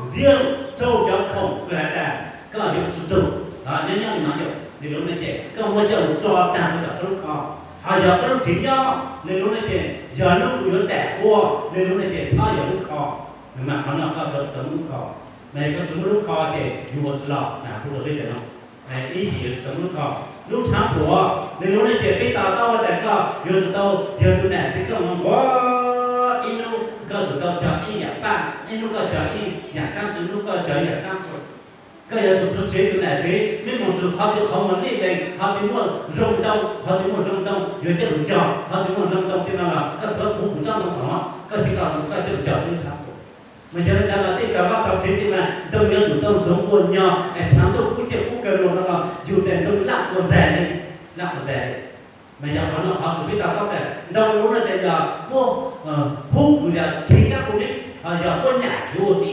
ntxiv rau cov khoom kws has tas koj yuav tsum tug nyob nyob li no yom, li lub neej ces koj muaj coj lug tso taag rau tom koj lub kho. Ho yog koj lub tsev nyob li lub neej ces yog lub kws yuav tam ua li lub neej ces txhob yog lub kho, mas qhov no koj yuav tsum tau muaj lub kho. Mas yog koj tsi muaj lub kho ces yug ua tsi los, mas kuv rau peb tas no. Ib, yuav tsum tau muaj lub kho. Lub tshaav puam, nws lub neej ces peb to taub tas koj yuav tsum tau, yog tus nam tsev koj mus nquag, ib hnub koj tsum tau cog ib yaam paj, ib hnub koj cog ib yaam tsaab tsi, ib hnub koj cog ib yaam tsaab tsi. Koj yog tus txiv tsev tus nam tsev, mej mus txug qhov twg qhov muag lij lees, qhov twg muaj zoo ntoo, qhov twg muaj zoo ntoo yuav coj lug cog, qhov twg muaj zoo ntoo tej no los koj txhob pub kuv tsob ntoo tom no, koj sib tau koj coj lug cog lub tshaav puam. Mas yog le ntawd los tej tau vaj tau tsev tej mas ntoo yuav tsum tau ntxoov ua nyog es tshav ntuj kub ciaj kub kawg lug no los yug tas ntoo laj ua ntxag li, laj ua ntxag li. Mas yog qhov no qhov kws peb tau taub tas ntoo lub neej ces yog puab pub kws yog kev kab hu neb, ho yog puab nyam kev ua si.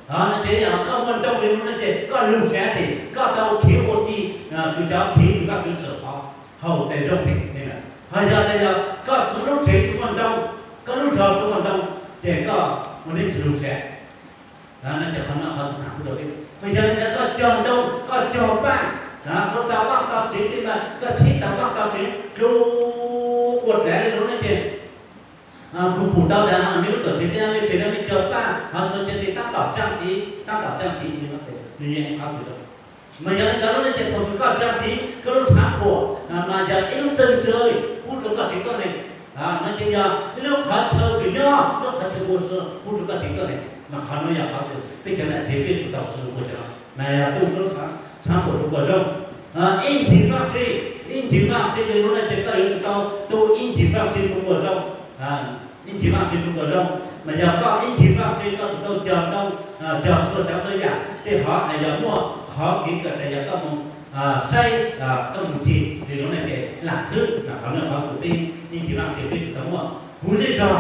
Ho no ces yog koj muaj ntoo li lub neej ces koj lug sab ces koj tau kev ua si, kws cov kev kws koj tswv tsi qhov haus tas zoo phem li ntawd. Ho yog tas yog koj txiv lub tsev tsi muaj ntoo, koj lub zog tsi muaj ntoo, ces koj ua neej tsi lug sab. No ces qhov no qhov kws tham kuv rau peb, mas yog li ntawd koj cog ntoo koj cog paj, rau tau vaj tau tsev tej mas koj txhib tau vaj tau tsev dlua ua dlav li lub neej ces kuv pum tau tas no mej lub tuam tsev tej mej pem no mej cog paj ho txhua cov tsev tab tom tsaaj ntxiv tab tom tsaaj ntxiv li no ces nws yeej qhov kws zoo. Mas yog li ntawd lub neej ces thaum kws koj tsa tsiv koj lub tshav puam mas yog ib lub xeeb ntxwv pub rua koj tsev koj neeg, no ces yog ib lub qhov chaw kws nyob, lub qhov chaw ua si pub rua koj tsev koj neeg. Mas qhov nuav yog qhov kws peb cov nam tsev peb yuav tsum tau ua cov no, mas yog tu lub tshav puam rua kom zoo. Ib ncig vaaj tse, ib ncig vaaj tse le lub neej ces koj yuav tsum tau tu ib ncig vaaj tse rua kom zoo. Ib ncig vaaj tse rua kom zoo, mas yog koj ib ncig vaaj tse koj tsum tau cog ntoo, cog txhua tsav txhua yam tej hov, yog muaj qhov kev kawm tas yog koj moog saib, koj moog ncig le lub neej ces lam xwb. Mas qhov nuav qhov kws peb ib ncig vaaj tse peb tsum tau muaj. Huv zej zog,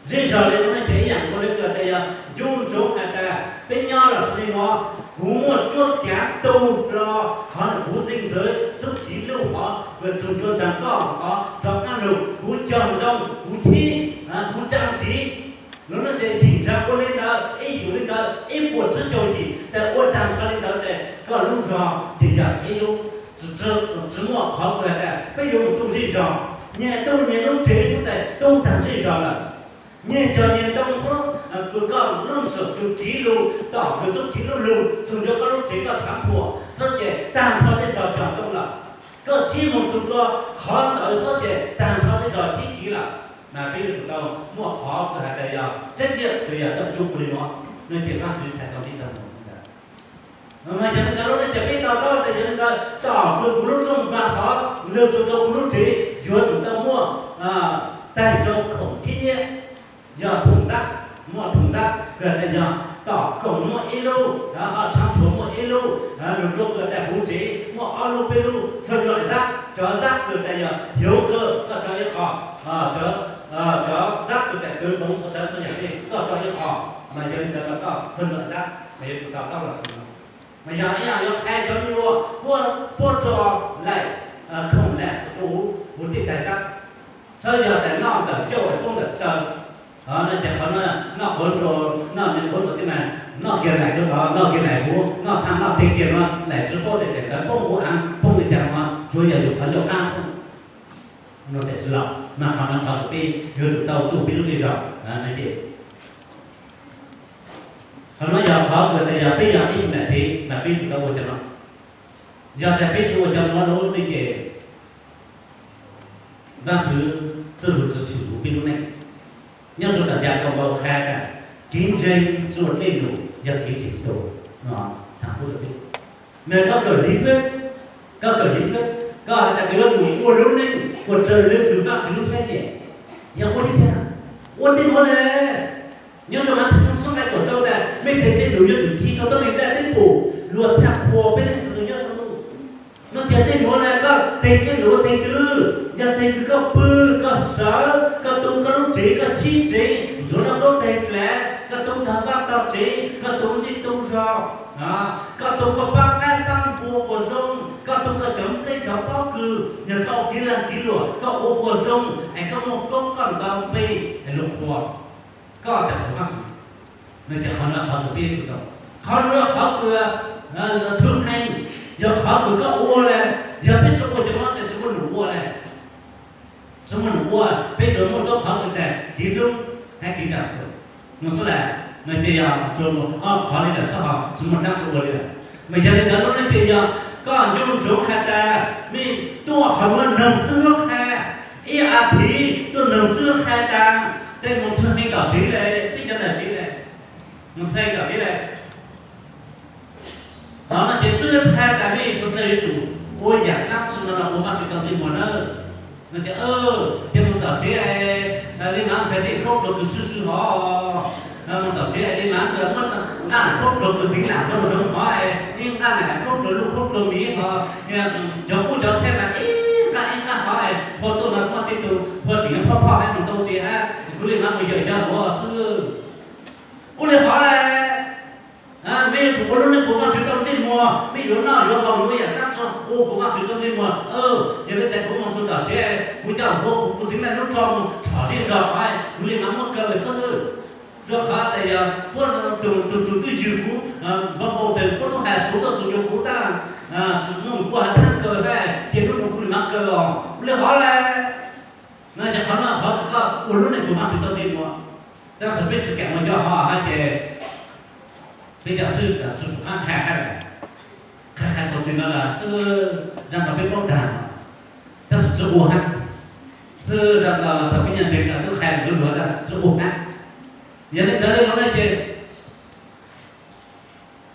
zej zog le lub neej ces ib yaam nkaus le kws tas yog ncu ntsoov has tas peb nyob los sis le nuav, kuv muaj cuab kaav tu rua hov huv xeeb ntxwv txuj kev luj hov kws txug rua nraag koj hov rov qaab lug, kuv cog ntoo, kuv chib, kuv tsa tsiv. Lub neej ces yim nraag ua le ntawd, ib yim li ntawd ib puas tsib caug yim tas ua taag nrho le ntawd tas koj lub zog ces yog ib lub tsi muaj qhov kws has tas peb yuav mus tu zej zog. Nyias tu nyias lub tsev xwb tas tu taag zej zog lawm. Nyias cog nyias ntoo xwb, kws koj lub sij hawm kws kev lug tom kws txuj kev luj lug txug ntua koj lub tsev koj tshav puam xwb ces taag nrho zej zog cog ntoo lawm. Koj chib moog txug rua qhov ntawd xwb ces taag nrho zej zog chib kev lawm. Mas peb yuav tsum tau muaj qhov kws has tas yog tseeb tiag kws yog tau tsuj kuv le nuav, nuav ces Vaajtswv txhais tau tib tag mus ntawd. Mas yog li ntawd lub neej ces peb to taub tas yog li ntawd tom kws kuv lub rooj vag hov lug txug rua kuv lub tsev yuav tsum tau muaj taig rau khoom khib nyiab, yog thoom ntxab, muaj thoom ntxab kws tas yog tom khoom muaj ib lub, ho tshav puam muaj ib lub, lug rua kws tas huv tsev muaj ob lub peb lub txhua yam zab, cov zab kws tas yog hnyuv kawg koj tso ib qho, cov zab kws tas twv npoov txhua tsav txhua yam tej koj tso ib qho. Mas yog li ntawd mas koj txhua yam zab mas yuav tsum tau taub los su. Mas yog ib yaam yuav qha cov me nyuam puab tso laim, khoom laim rua huv tej taig zab, txhawb yog tas noj ntawm ncauj es poob ntawm taw. No ces qhov no noj quav ntsuag, noj me quav ntsuag tej mas noj kiag laim rua tod, noj kiag laim huv, noj thaaj noj teg kiag no laim tsi paub tes tseem tawv poob huv av poob li cas no, tsuav yog yus qhov ncauj qab xwb. No tes tsi los mas qhov no qhov kws peb yuav tsum tau tu peb lub zej zog no ces qhov no yog qhov kws tas yog peb yog ib tug nam tsev mas peb tsum tau ua cov no. Yog tas peb tsi ua cov no lub neej ces Vaajtswv txuj lug tsi tshwm huv peb lub neej. Nyob rua nram Yakaunpaus qha tas kev ntseeg tsi ua dej num yog kev cim tuam no. Thaam kuv rua peb, mas koj kawm li thiab, koj kawm li thiab, koj has tas koj yuav tsum ua lub neej ua raws le kws Vaajtswv lub sab tias, yog ua li cas, ua tej nuav le. Nyob rua Mathais tshooj xub nqai kaum rau tas mej teg dej num yuav tsum khi rua tuab neeg daj teb pum, luag txhaj qhuas peb Leej Txiv nyob rua ntuj. No ces tej nuav le koj teg dej num ua teg twg? Yog teg kws koj pw, koj sawv, koj tu koj lub tsev, koj chib tsev, ntxuav noj nqaub teg dlav, koj tu tog vaj tog tsev, koj tu zej tu zog, koj tu koj paab qaib paab npua kuas zoo, koj tu koj cov nplej cov pob kws, yog koj ua kev laag kev luam koj ua kuas zoo es koj muaj koob koj nto npe es luag qhuas koj tas kuas Vaajtswv. No ces qhov no qhov kws peb yuav tsum tau, qhov no qhov kws thwv heev, yog qhov kws koj ua le, yog peb tsi ua cov no tes tsi muaj num ua le. Tsi muaj num ua, peb tsuas muaj tuab qhov kws tas kev hlub hab kev tsaa txim no xwb las. No ces yog tsuas muaj ob qhov li lawm xwb ho tsi muaj dlaab tsi ua li lawm. Mas yog li ntawd lub neej ces yog koj nco ntsoov has tas mej tuaj qhov nuav neeg xwb hlub qha, ib as thiv tuaj neeg xwb hlub qha tas tej moog thwj heev tom tsev le, peb cov nam tsev le, moog thwj heev tom tsev le. Qhov no ces xwb qha tas mej suav dlawg yuav tsum ua yaam dlaab tsi no los kuas Vaajtswv tau ntsej muag nawb. No ces, ces moog tom tsev le mas ntshai tej khaub dluag kws swb swb hov, moog tom tsev le mas muaj nqaj khaub dluag kws teev lam zoo zoo hov, ib nqaj khaub dluag luj khaub dluag miv hov, cov qub cov tshab mas ib nqaj ib nqaj hov, phua tuaj mas muaj tej tug phua tseem yuav phoj phoj hab moog tau tsev hab, kuv le mas mus yawm cov hov xwb. Ua le hov le, mej yuav tsum ua lub neej kuas Vaajtswv tau ntsej muag, mej yuav noj yuav haus yuav yaam dlaab tsi ua kuas Vaajtswv tau ntsej muag. Yog le tas kuv moog txug tom tsev, kuv coj kuv, kuv txiv neej lub rog moog txhom zej zog hov, kuv le mas muab kaw xwb. Rua qhov tas yog puab tug tug twj ywg kuv npau npau taws puab tub has xuv tuaj txug rua kuv tab, tsi muaj kua has thaab kaw hab, ces lub nus kuv le mas kaw os, ua le hov le. No ces qhov no qhov kws koj ua lub neej kuas Vaajtswv tau ntsej muag. Tab sis peb tsi kaam ua coj hov hab ces peb cov xwb tsi pum qaab qha hab. Li no las xwb, zaj no peb paub tag, tab sis tsis ua hab. Xwb zaj no thaum peb nyob ntseeg no twb qha ntsuj lug tab sis tsis ua hab. Yog li ntawd li no ne ces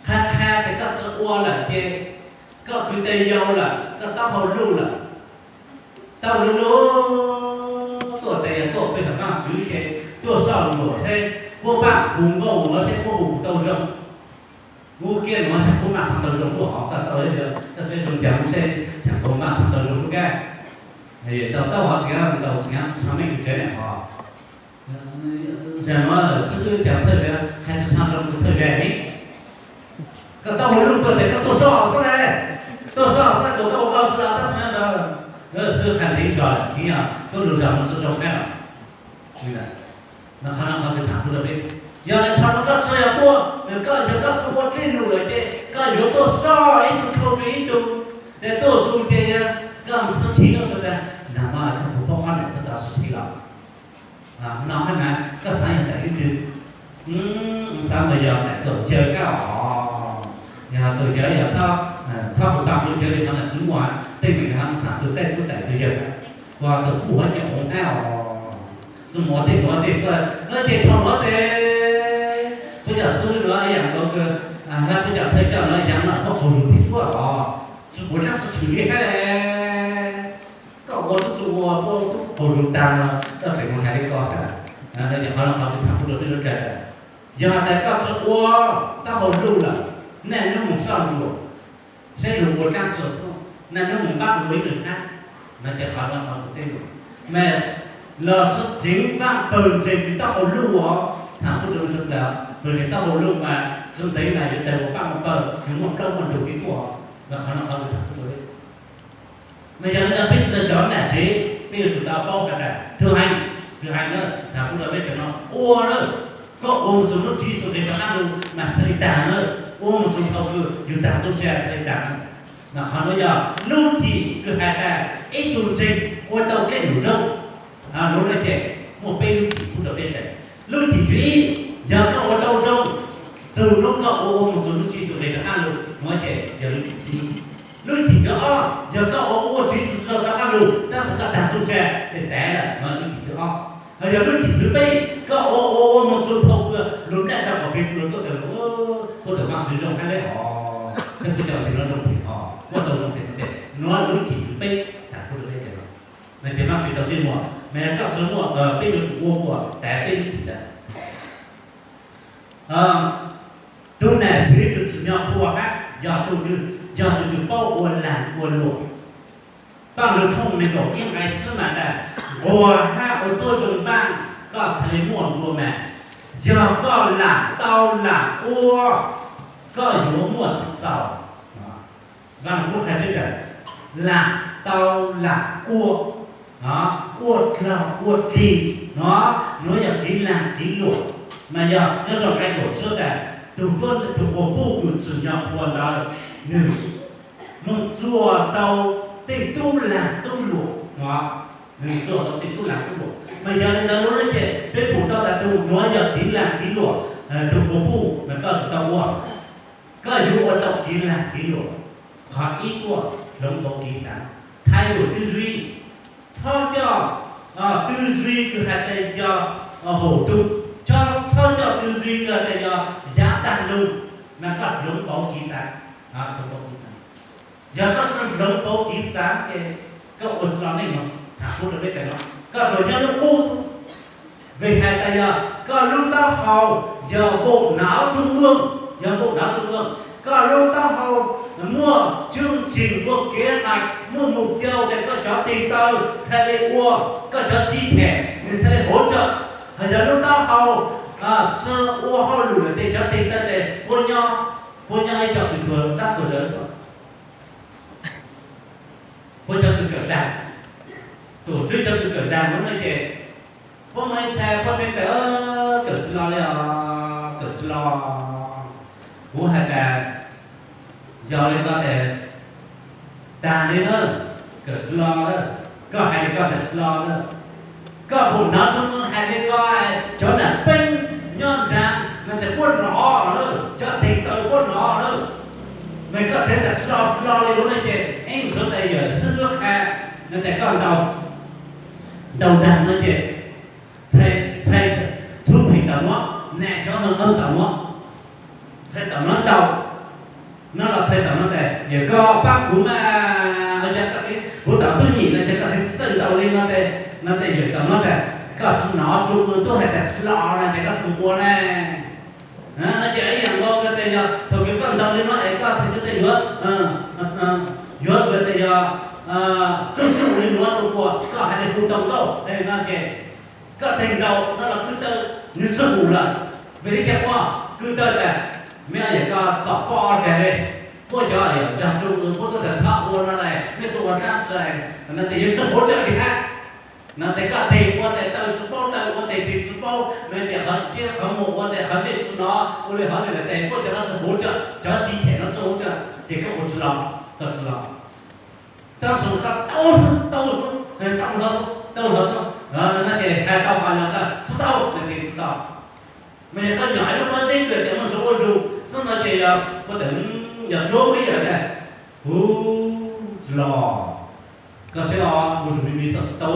qha qha tes koj tsis ua lawm ces koj kwv tij yau lawm, koj taub hau luj lawm. Taub hau luj, tuaj tes yog tuaj pem thaum Vaajtswv ces tuaj soj ntsuam seb puab paab hu nkauj nuav seb puab hu tau zoo. Kuv kiaj nuav seb puab maam txhaj tau zoo suab hov, koj txhaj zoo caag seb tseem puab maam txhaj tau zoo suab kag. Tau taub hau tsis nqaa, tsis nqaa tshaj meej kws tsev nam hov. Ntawm nuav xwb caag thawj zaug hais tsis tshaj zoo kws thawj zaug ne. Koj taub hau luj tuaj tes koj tuaj soj xwb le, tuaj soj xwb, koj ua koj tsis los tab sis xwb qha ntev zog, tuab lug zog tsis zoo hab los. Qhov no qhov kws tham kuv rau peb, yog le qhov no koj tsis yog tuaj, koj yog koj tsis ua dlej lug lawm ces koj yuav tuaj soj ib tug dhau tsua ib tug, tes tuaj txug ces koj mus sib chim lawm tas, nag hmo koj puas paub qhov nam txhaj tau sib chim los? No hab na, koj xaav yog tawm ib tug, xaav mas yog nam tug yawg kag os. Yog tug yawg yog txhob, txhob hu paab tug yawg li no nam tsis muaj, tej meem yog xaav tug tej tub tawm tug yawg, ua tug kuj hab nyuam ua hab os. Xwb mus ua tej nuav tej xwb, nuav ces thaum nuav tes puab cov xub nuav ib yaam nkaus kws hab puab cov thawj coj nuav yaav no puab qaug zug thib suab os, tsis puav tsaab tsi tshwm li hab le. Koj ua tub tsi ua puab tub qaug zug taag no, koj tseem mus hais li ko hab. Qhov no qhov kws tham kuv rau peb sawv daws, yog has tas koj tsi ua, taub hau luj lawm, niaj hnub mus soj ntsuam, saib lug ua dlaab tsi xwb, niaj hnub mus npaab ua ib lwm hab, no ces qhov no qhov kws tej lug, mas los sis tseev vaaj pawg ntseeg kws taub hau luj os, tham kuv rau sawv daws, pawg ntseeg taub hau luj mas tsi ntev mas yuav tawg ua paab ua pawg, yuav muaj plaub muaj ntug kev tuaj, no qhov no qhov kws tham kuv rau peb. Mas yog li ntawd peb sawv daws cov nam tsev peb yuav tsum tau paub has tas, thwm heev, thwm heev na, tham kuv rau peb tsev no ua na, koj ua mus txug lub tsib xuv nqe rov qaab lug mas txhaj li taag na, ua mus txug thaum kws yug taag txuj sa txhaj li taag na. Mas qhov nuav yog lub cim kws has tas ib tug ntseeg ua tau dlej lug zoo. Nuav no ces muaj peb lub cim pub rau peb tsev. Lub cim thib ib, yog koj ua tau zoo, txug lub koj ua ua mus txug lub tsib xuv nqe rov qaab lug, nuav ces yog lub cim thib ib. Lub cim thib ob, yog koj ua ua tsib xuv rov qaab lug tab sis koj taag txuj sa tes tav lawm, nuav lub cim thib ob. Ho yog lub cim thib peb, koj ua ua ua mus txug thaum kws lug nplaj rau kom peb lug tuaj tas lug, puab txawm Vaajtswv zoo hab le os, peb puab cov ntseeg nuav zoo phem os, puab tau zoo phem nuav ces nuav lub cim thib peb tham kuv rau peb tsev no. No ces Vaajtswv tau ntsej muag, mas yog koj tsi muaj, peb yuav tsum ua kuas tav peb lub cim ntawd. Tug nam tsev kws tsim nyog qhua hab yog tug twg? Yog tug kws paub ua laag ua luam. Vaaj Lug tshooj nees nkaum ib nqai tsib mas tas, nquag hab ua tuab zoo npaaj koj txhaj le muaj nplua mas. Yog koj lam tau lam ua, koj yuav muaj txim txaus. Vaaj Lug Kub qha tsib tas, lam tau lam ua, ua dlaag ua dlig, nuav yog kev laag kev luam. Mas yog nyob rau nqai kaum tsib tas, tug tuab, tug quas puj kws tsim nyog qhua ntawd, nwg moog txuas tau tej tub laag tub luam, nwg txuas tau tej tub laag tub luam. Mas yog le ntawd lub neej ces peb pum tau tas tug nuav yog kev laag kev luam, tug quas puj mas koj tsum tau ua. Koj yuav ua tau kev laag kev luam, qhov ib tuaj hloov pauv kev xaav, thái độ tư duy. Txhob coj tư duy kws has tas yog hổ tục, txhob coj tư duy kws has tas yog yav taag lug, mas koj hloov pauv kev xaav, hloov pauv kev xaav. Yog koj tsi hloov pauv kev xaav ces koj ua tsi tau neej no, tham qub rau peb tas no, koj tsuas nyob lub qub xwb. Vim hais tas yog koj lub taub hau yog bộ não trung ương, yog bộ não trung ương, koj lub taub hau muaj chương trình, muaj kế hoạch, muaj mục tiêu ces koj cov tes taw txhaj le ua, koj cov chi thể nwg txhaj le hỗ trợ. Ho yog lub taub hau tsi ua hauj lwm lawm ces cov tes taw ces puab nyob, puab nyob ib co kws tuag rab tuag zawv xwb. Puab cov kws kawm dag, tus tswv cov kws kawm dag lub neej ces puab muaj ib txha puab tseeb tas kawm tsi lo li os, kawm tsi lo. Kuv has tas yog li koj tas, tag li na, kawm tsi lo na, koj hais li koj tas tsi lo na. Koj pum nov tug hais li ko, cov nam peeb nyob nraag mas tas puab nov lawm, cov tes taw puab nov lawm. Mas koj txhais tes tsis los tsis los li lub no ces ib ntsis tes yawm xib hwb qha no tes koj ntaus, ntaus dag no ces txhais, txhais txhub phim tawm muab, nam cov no ntaus tawm muab, txhais tawm muab ntaus, no los txhais tawm no tes yawm koj pab kuv mas, no ces koj txiv kuv tawm twb nyim no ces koj txiv tsis txawj ntaus li no tes, no tes yawm tawm no tes koj tsis hnov tsu ua tub hais tas tsis los no ces koj txhob ua na. No ces ib yam nkaus no tes yog thaum kws koj ntaus li no es koj txhais tes yuav, yuav ua tes yog tsuj tsuj li nuav rua puas koj hais li hu tau nkauj no ces koj tes ntaus no los kwv taw nws txawj mus lawm. Vim li cas ua kwv taw tas mej yawm koj txom pob kag le, puab cov yawm nraag tsu puab tuaj tas txhob ua no lawm, mej txhob ua dlaab tsi, no tes yawg txawj hov cawm li hab. No tes koj tes ua tes taw tsis paub, taw ua tes tes tsis paub, no ces qhov tsis thiab qhov muag ua tes qhov ntsej tsis hnov, ua li hov li lawm tes puab cov no txawj hov cawm, cov tsis them no txawj hov cawm ces koj ua tsis los, koj tsis los. Tab sis koj tau xwb, tau xwb, tau hlo xwb, tau hlo xwb, no ces hais tau qhov no koj tsis tau no ces tsis tau. Mas yog koj nyom ib lub pob zeb kws ces muaj ntsuag ua zug xwb no ces yog puab tes, yog tsuab muaj ib yam tas, huv, tsis los, koj saib os, ua zug me me xwb, tsis tau,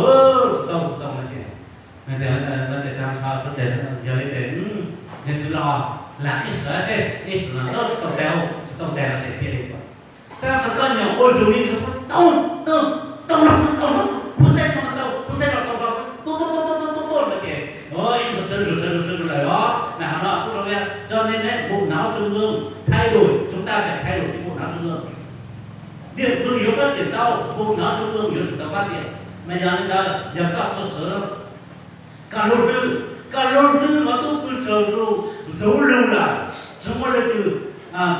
tsis tau, tsis tau no ces, no tes tag nrho suav tes yog li tes, yog tsis los, lam ib sij seb, ib sij no tsis tau tag, tsis tau tag no tes thiaj li tau. Tab sis koj nyom ua zug me ntsis xwb, tau, tau, tau los xwb, tau los xwb, kuv saib no tau, kuv saib no tau los xwb, tuaj tuaj tuaj tuaj tuaj tuaj no ces ib ntsis sawv ntsus sawv ntsus sawv ntsus lawm os. Mas qhov no kuv rau cov nej neb bộ não trung ương thay đổi, chúng ta phải thay đổi cái bộ não trung ương. Địa phương yuav phát triển tau, bộ não trung ương yuav tsum tau phát triển. Mas yog li ntawd yog koj tsis xwv koj lub hlwb, koj lub hlwb nuav tub pw tsaug zug ntxuv lug lawm, tsis muaj leej twg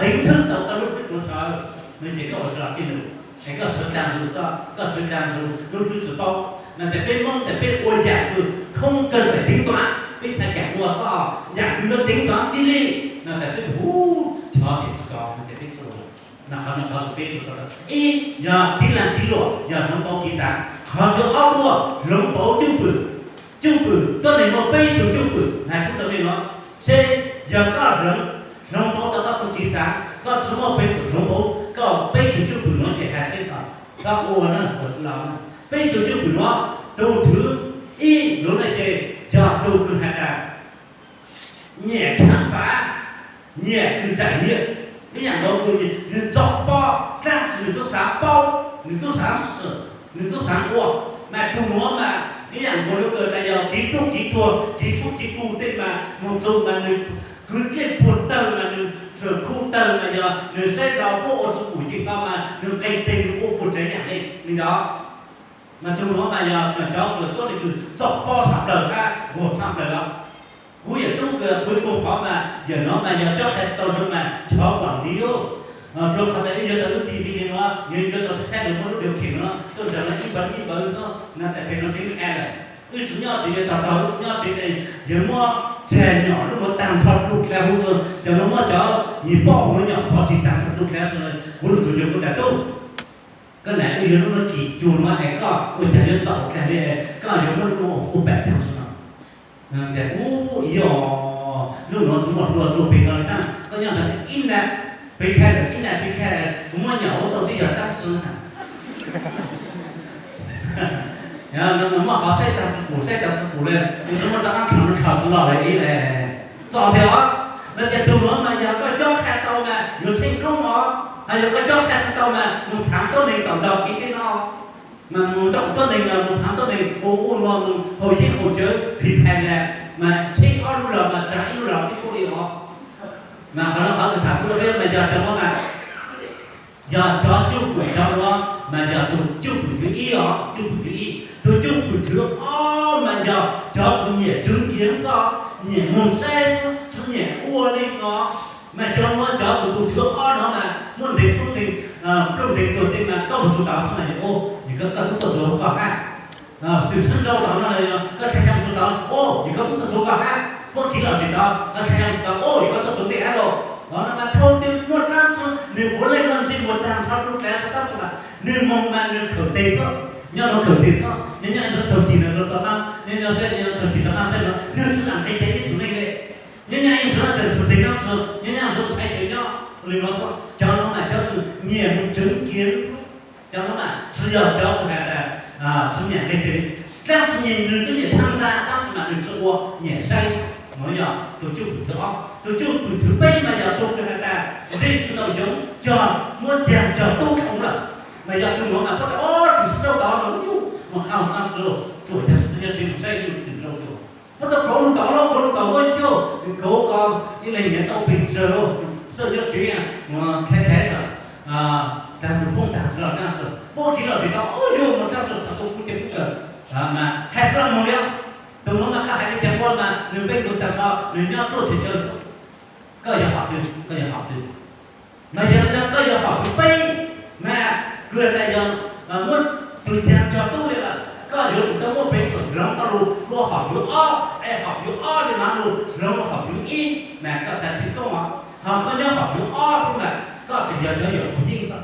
teev thwb tau koj lub hlwb nuav sawv, no ces koj ua tsis los tij lug. Es koj siv tag nrho xwb, koj siv tag nrho lub hlwb tsis paub. No ces peb Hmoob ces peb ua yam kws không cần phải tính toán, peb txhais kev ua xwb, yam kws yuav tính toán chi li, no ces peb hu, chov ces tsis tau, no ces peb tsis ua. No qhov no qhov peb tsis tau. Ib, yog kiv laag kiv luam, yog hloov pauv kiv xaav. Qhov thib ob, hloov pauv cwj pwm. Cwj pwm, tuab neeg muaj peb tug cwj pwm, hais kuv rau nej nuav. Seb yog koj hloov, hloov pauv tau koj tug kiv xaav, koj tsis muaj peev xwm hloov pauv koj peb tug cwj pwm nuav ces hais tseeb tau, koj ua na, ua tsis los na. Peb tug cwj pwm nuav, tug thwv ib nuav no ces yog tug kws has tas nyiam khám phá, nyiam kws tsaim nyiam, ib yam nkaus kws nws txom pob dlaab tsi nws tub xaav paub, nws tub xaav swm, nws tub xaav ua. Mas tug nuav mas ib yam nkaus lub kws tas yog kiv pluj kiv tuag, kiv tshoob kiv kug tej mas moog txug mas nws kwv dlej puag tawg mas nws tsuam khu tawg mas yog nws saib rau puab ua tsis pum ces tau mas nws nqes teg nws ua puag tsev yam le nws nco. Mas tug nuav mas yog cov kws tuab neeg kws txom pob tshaj plaws hab nquag tshaj plaws los. Kuv yawm tub kws kuv kuj pom mas yawm nuav mas yog cob qha tsis tau zoo mas chov kuam ntiv. Rua qhov tas wb yuav tau lub T V li nuav, yog yuav tau saib saib nws muab lub điều khiển no tuaj ntawm no ib npawv ib npawv xwb na, tas pem no tseem qha lawm. Wb tsis nyob tsev yawg tog tog, wb tsis nyob tsev tes yawg muab tseg nyom lub nuav tag nrho dlua dlav huv sua, cov nuav muab cov nyuag poj huv nuav nyom pov tseg tag nrho dlua dlav sua. Kuv lug txug yawg kuv tas tub, koj nam wb yuav lub nuav kis cuag nuav es koj ua cas yuav txaus dlaag li, koj yuav muab lub nuav hu pam tag sua no. Tias ub, ib os, lub nuav tsis muaj hlua tsuag pem ko li na, koj nyob ntawd ib naj peb khaib lawm, ib naj peb khaib lawm, kuv muab nyom ua txaus tib yog dlaab tsi na. Muab qhov saib tag tsi pum, saib tag tsi pum le, kuv tsis muaj rov qab nrho, nrho tsis los lawm ib le. Txom tiag os. No ces tug nuav mas yog koj cob qha tau mas yuav tsheej koob os, hos yog koj cob qha tsis tau mas moog txhaav tuab neeg tom ntog kis teb no, mas moog ntaus tuab neeg los moog txhaav tuab neeg ua ub ua no, moog haus yeeb haus cawv phi phais na, mas tsheej ob lub los mas tsav ib lub los tib kub li os. Mas qhov no qhov kws tham kuv rau peb mas yog cov nuav mas yog cov cwj pwm cov nuav mas yog tug cwj pwm thib ib os, cwj pwm thib ib. Tug cwj pwm thib ob mas yog cov kws nyiam tswv nkiav xwb, nyiam moog saib xwb, tsis nyiam ua li no. Mas cov nuav cov kws tug thib ob no mas muaj ntev tshoob ntev, nplooj ntev tuag tej mas koj moog tsuav tau xwb mas yog, o, yog koj tub tuaj tsuav koj hab. Twm sib nrau tau no, koj txhaj xyaa tsuav tau, o, yog koj tub tuaj tsuav koj hab, puab kiv los tsis tau, koj txhaj xyaa tsuav tau, o, yog koj tuaj tsuav ntej hab lauj. Qhov no mas thaum twg muaj dlaab tsi, nwg puav leej muaj ntsej muag tag nrho dlua dlav tsi tab tsi mas nwg moog mas nwg khawm tes xwb, nyob nuav khawm tes xwb, nyob nyob ntawd thaum kis no rau rov qaab, nyob nyob saib, nyob thaum kis rov qaab saib no, nwg tsis lam nqe tes ib tug neeg le. Nyob nyob ib tug no tes xwm tes nyob tsuag, nyob nyob tsuag ntshai tsawv nyob li nuav xwb. Cov nuav mas cov Cov no mas tsis yog cov kuv hais tias tsis nyiam nqe tes, dlaab tsi nyiam, nws twb nyiam tham ntxa tab sis mas nws tsis ua, nyiam saib. No yog tus cwj pwm thib ob. Tus cwj pwm thib peb mas yog tus kuv hais tias ntsej tsis tau yoov, cog muab cag cog tub dhau lawm, mas yog tus no mas puab tias o, tus sib tau tod no mus qha hauv qab tsuas, tsuas cov tsis txawj nyob tsev mus saib yus tus nraug tsuas. Puab tau kauv lug tod los kauv lug tod, muab coj kauv ko ib leeg nyiav tau pes tsawg, txawj nyob tsev mus dlhaiv dlhaiv tsam tag tsuas poob tag tsis los dlaab tsi, puab kiv los tsis tau, o yog mus dlaab tsi txhad tau kuv ces kuv kawm mas hais tsis los mus li. Tus nuav mas koj hais li cas ua mas nws peb tus tag nrho nws nyob ruaj tshis tsawv. Koj yog hom twg, koj yog hom twg? Mas yog li ntawd koj yog hom thib peb, mas kws tas yog muab tus caag cog tub li lawm, koj yuav tsum tau muaj peev xwm hloov tau lug ua hom thib ob, es hom thib ob li mas lug hloov ua hom thib ib, mas koj txhad tsim koob os. Ho koj nyob hom thib ob xwb mas koj tseem yog cov yawm huv yeej xwb.